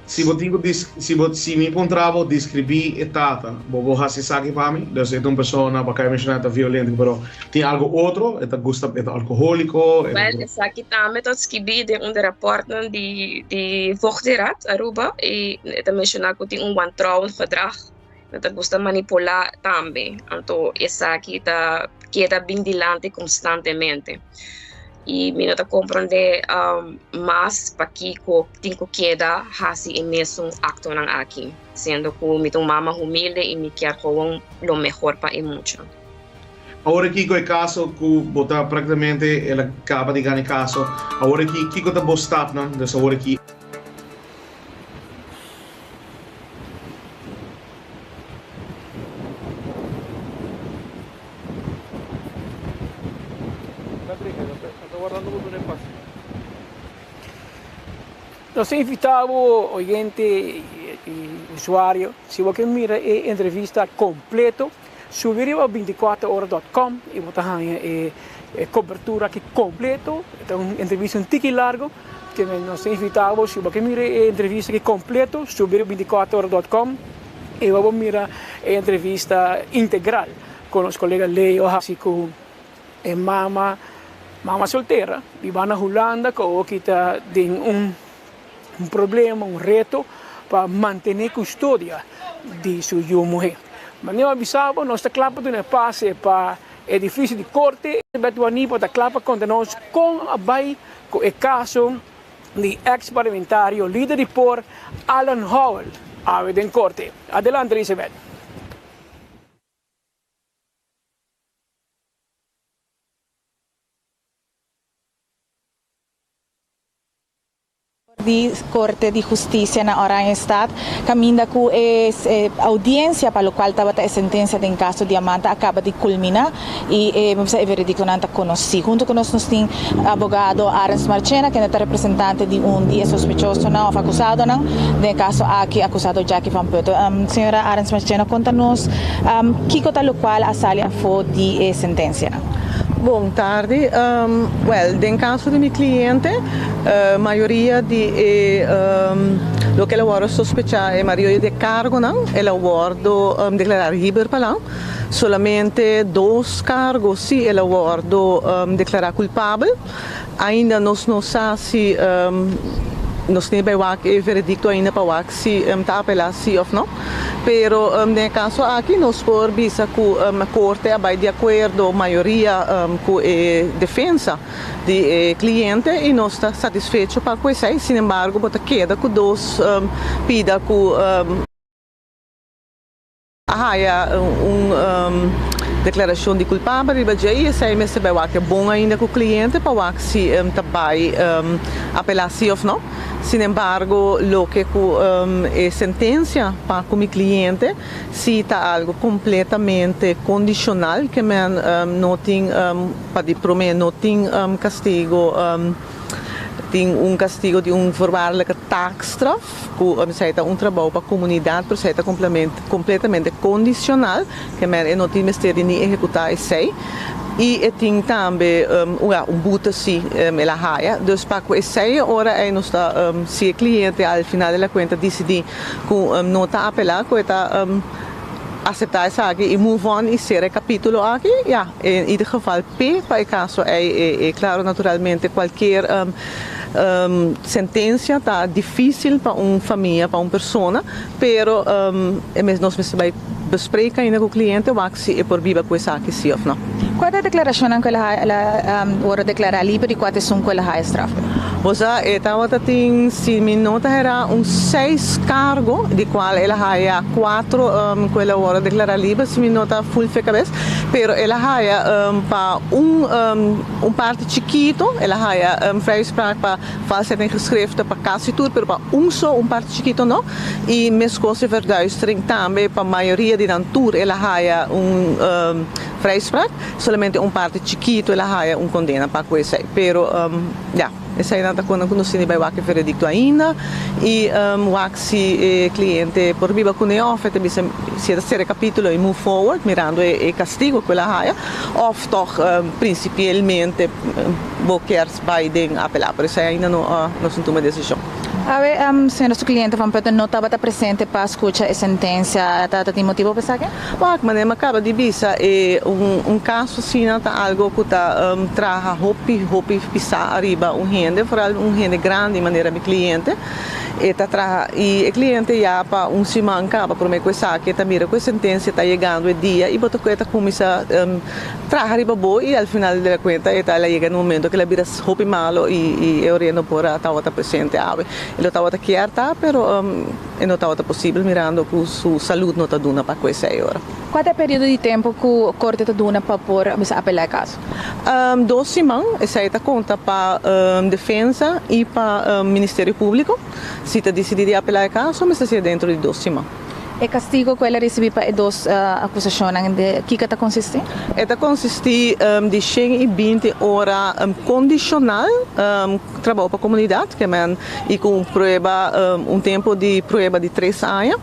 Si bo tin ku si bo si mi puntra bo deskribí e tata, bo por hasi esaki pa mi? Dus e ta un persona, bo a kai menshoná e ta violento, pero tin algu otro? E ta gusta, e ta alkohóliko? E ta
Wèl, esaki tambe ta skibí den un di rapòrtnan di di Voogdijraad Aruba i e ta menshoná ku tin un wantrouwend gedrag, e ta gusta manipulá tambe, anto esaki ta keda bin dilanti konstantemente. I mi no ta komprondé mas pakiko tin ku keda hasi e mesun aktonan aki, siendo ku mi ta un mama humilde i mi kier gewoon lo mehor pa e mucha.
Awor aki ku e kaso ku bo ta praktikamente el a kaba di gana e kaso, awor aki kiko ta bo stapnan? Dus awor aki.
wardando bo duna e pase.
Nos ta invitá bo, oyente i usuario, si bo ke mira e entrevista kompleto, subi riba binticuater dot com i bo ta haña e kobertura aki kompleto. E ta un entrevista un tiki largo, ke nos ta invitá bo, si bo ke mira e entrevista aki kompleto, subi riba binticuater dot com i bo por mira e entrevista integral ku nos kolega Leo a hasi ku E mama, mama soltera, biba na Hulanda ku awoki ta den un un problema, un reto pa mantené kustodia di su yu muhé. Manera mi a bisa bo, nos ta kla pa duna e pase pa edifisio di korte. Elizabeth Wanipo ta kla pa konta nos kon a bai ku e kaso di eks parlamentario lider di por Alan Howell awe den korte. Adelante Elizabeth.
Di Corte di Husticia na Oranjestad, caminda cu e audiencia pa locual tabata e sentencia den caso Diamanta a caba di culmina y e e veredictonan ta conoci. Hunto cu nos nos tin abogado Arends Marchena kende ta representante di un di e sospechosonan of acusadonan den e caso aki, acusado Jacky van Putten. Señora Arends Marchena conta nos kico ta locual a sali afo di e sentencianan.
Bon tardi. Wel, den caso di mi cliente, mayoria di e loke el a wordo sospecha, e mayoria di e cargonan, el a wordo declara liber pa nan. Solamente dos cargo si el a wordo declara culpabel. Ainda nos no sa si nos tin bay wak e veredicto ainda pa wak si ta apela si of no. Pero den e caso aki nos por bisa cu corte a bay di acuerdo mayoria cu e defensa di e cliente y nos ta satisfecho pa cu esey. Sin embargo bo ta keda cu dos pida cu. A haya un declaracion di culpabel riba dje y esey mester bay wak e bon ainda cu cliente pa wak si ta bay apela si of no. Sin embargo loke cu e sentencia pa cu mi cliente si ta algo completamente condicional ke men no tin pa di prome no tin castigo tin un castigo di un voorwaardelijke taakstraf. Ku esei ta un trabou pa komunidat, pero esei ta kompletamente kondisional, ke men e no tin mester di ni ehekutá esei. I e tin tambe un bute si el a haya. Dus pa ku esei e ora ei nos ta, si e kliente al final de la kuenta disidí ku no ta apelá, ku e ta aseptá esaki i move on i sera e kapítulo aki, ya, en ieder geval p'e pa e kaso ei e klaro naturalmente kualkier Sentencia ta dificil pa un famia, pa un persona, pero e mes nos mester bay bespreken ainda cu cliente wak si e por biba cu esaki si of no.
Cua ta e declaracionnan cu el a worde declara liber y cua ta esun cu el a haya straf?
Bo sa e tabata tin, si mi no ta hera, un seis cargo di cual el a haya cuatro cu el a worde declara liber, si mi no ta full fe cabes, pero el a haya pa un Un parti chikito, el a haya vrijspraak pa valsheid in geschriften pa casi tur, pero pa un so, un parti chikito no. Y mescos e verduistering tambe, pa mayoria di nan tur el a haya un vrijspraak, solamente un parti chikito el a haya un condena pa cu esey. Pero ya, eseynan ta con cu nos tin di bay wak e veredicto ainda y wak si e cliente por biba cune of e ta bisa si e ta cera e capitulo y move forward mirando e castigo cu el a haya. Of tog principielmente bo kier bay den apela, pero esey ainda no nos no tuma decision.
Awe, señora su cliente Van Putten no tabata presente pa scucha e sentencia, ta tin motibo pa esaki?
Wak, manera mi a caba di bisa, e un caso asina ta algo cu ta traha hopi, hopi pisa ariba un hende, vooral un hende grandi manera mi cliente. E ta traha y e cliente ya pa un siman caba prome cu esaki e ta mira cu e sentencia ta yegando e dia y bo ta cu e ta cuminsa traha riba bo y al final de la cuenta e ta el a yega na un momento cu el a bira hopi malo y e ora no por a tabata presente awe. E lo tabata kier ta pero e no tabata posibel mirando cu su salud no ta duna pa cu esey ora.
Cua ta e periodo di tempo cu corte ta duna pa por bisa apela e caso?
Dos siman, esei ta konta pa defensa i pa Ministerio Públiko. Si ta disidí di apelá e kaso, mester ser dentro di dos siman.
E kastigo ku el a risibí pa e dos akusashonnan de kiko ta konsistí?
E ta konsistí di 120 ora kondishonal trabou pa komunidat, ke men i ku un prueba un tempu di prueba di tres aña.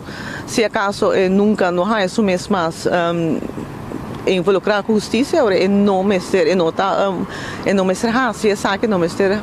Si akaso e nunka no haña su mes mas involukrá ku hustisia, ora e no mester e no ta e no mester hasi esaki, no mester.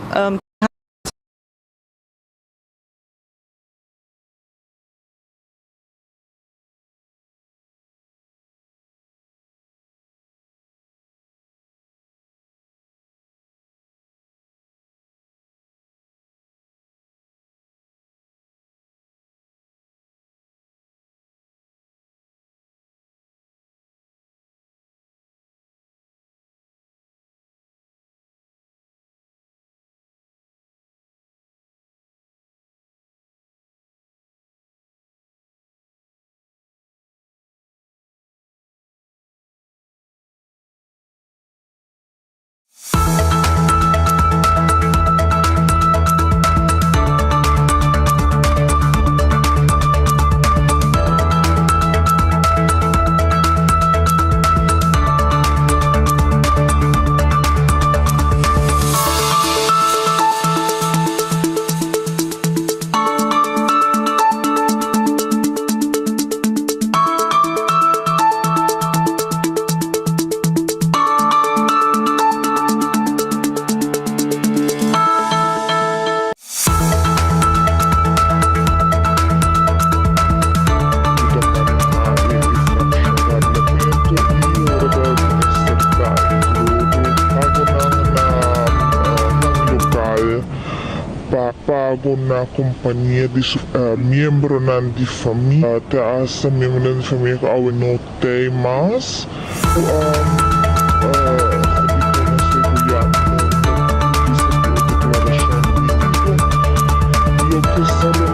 Pa pago na kompania di su miembronan di famia, te hasta miembronan di famia ku awe no tei mas. Ku a hopi konosé ku ya no bisa ku e deklarashon di Loke sa.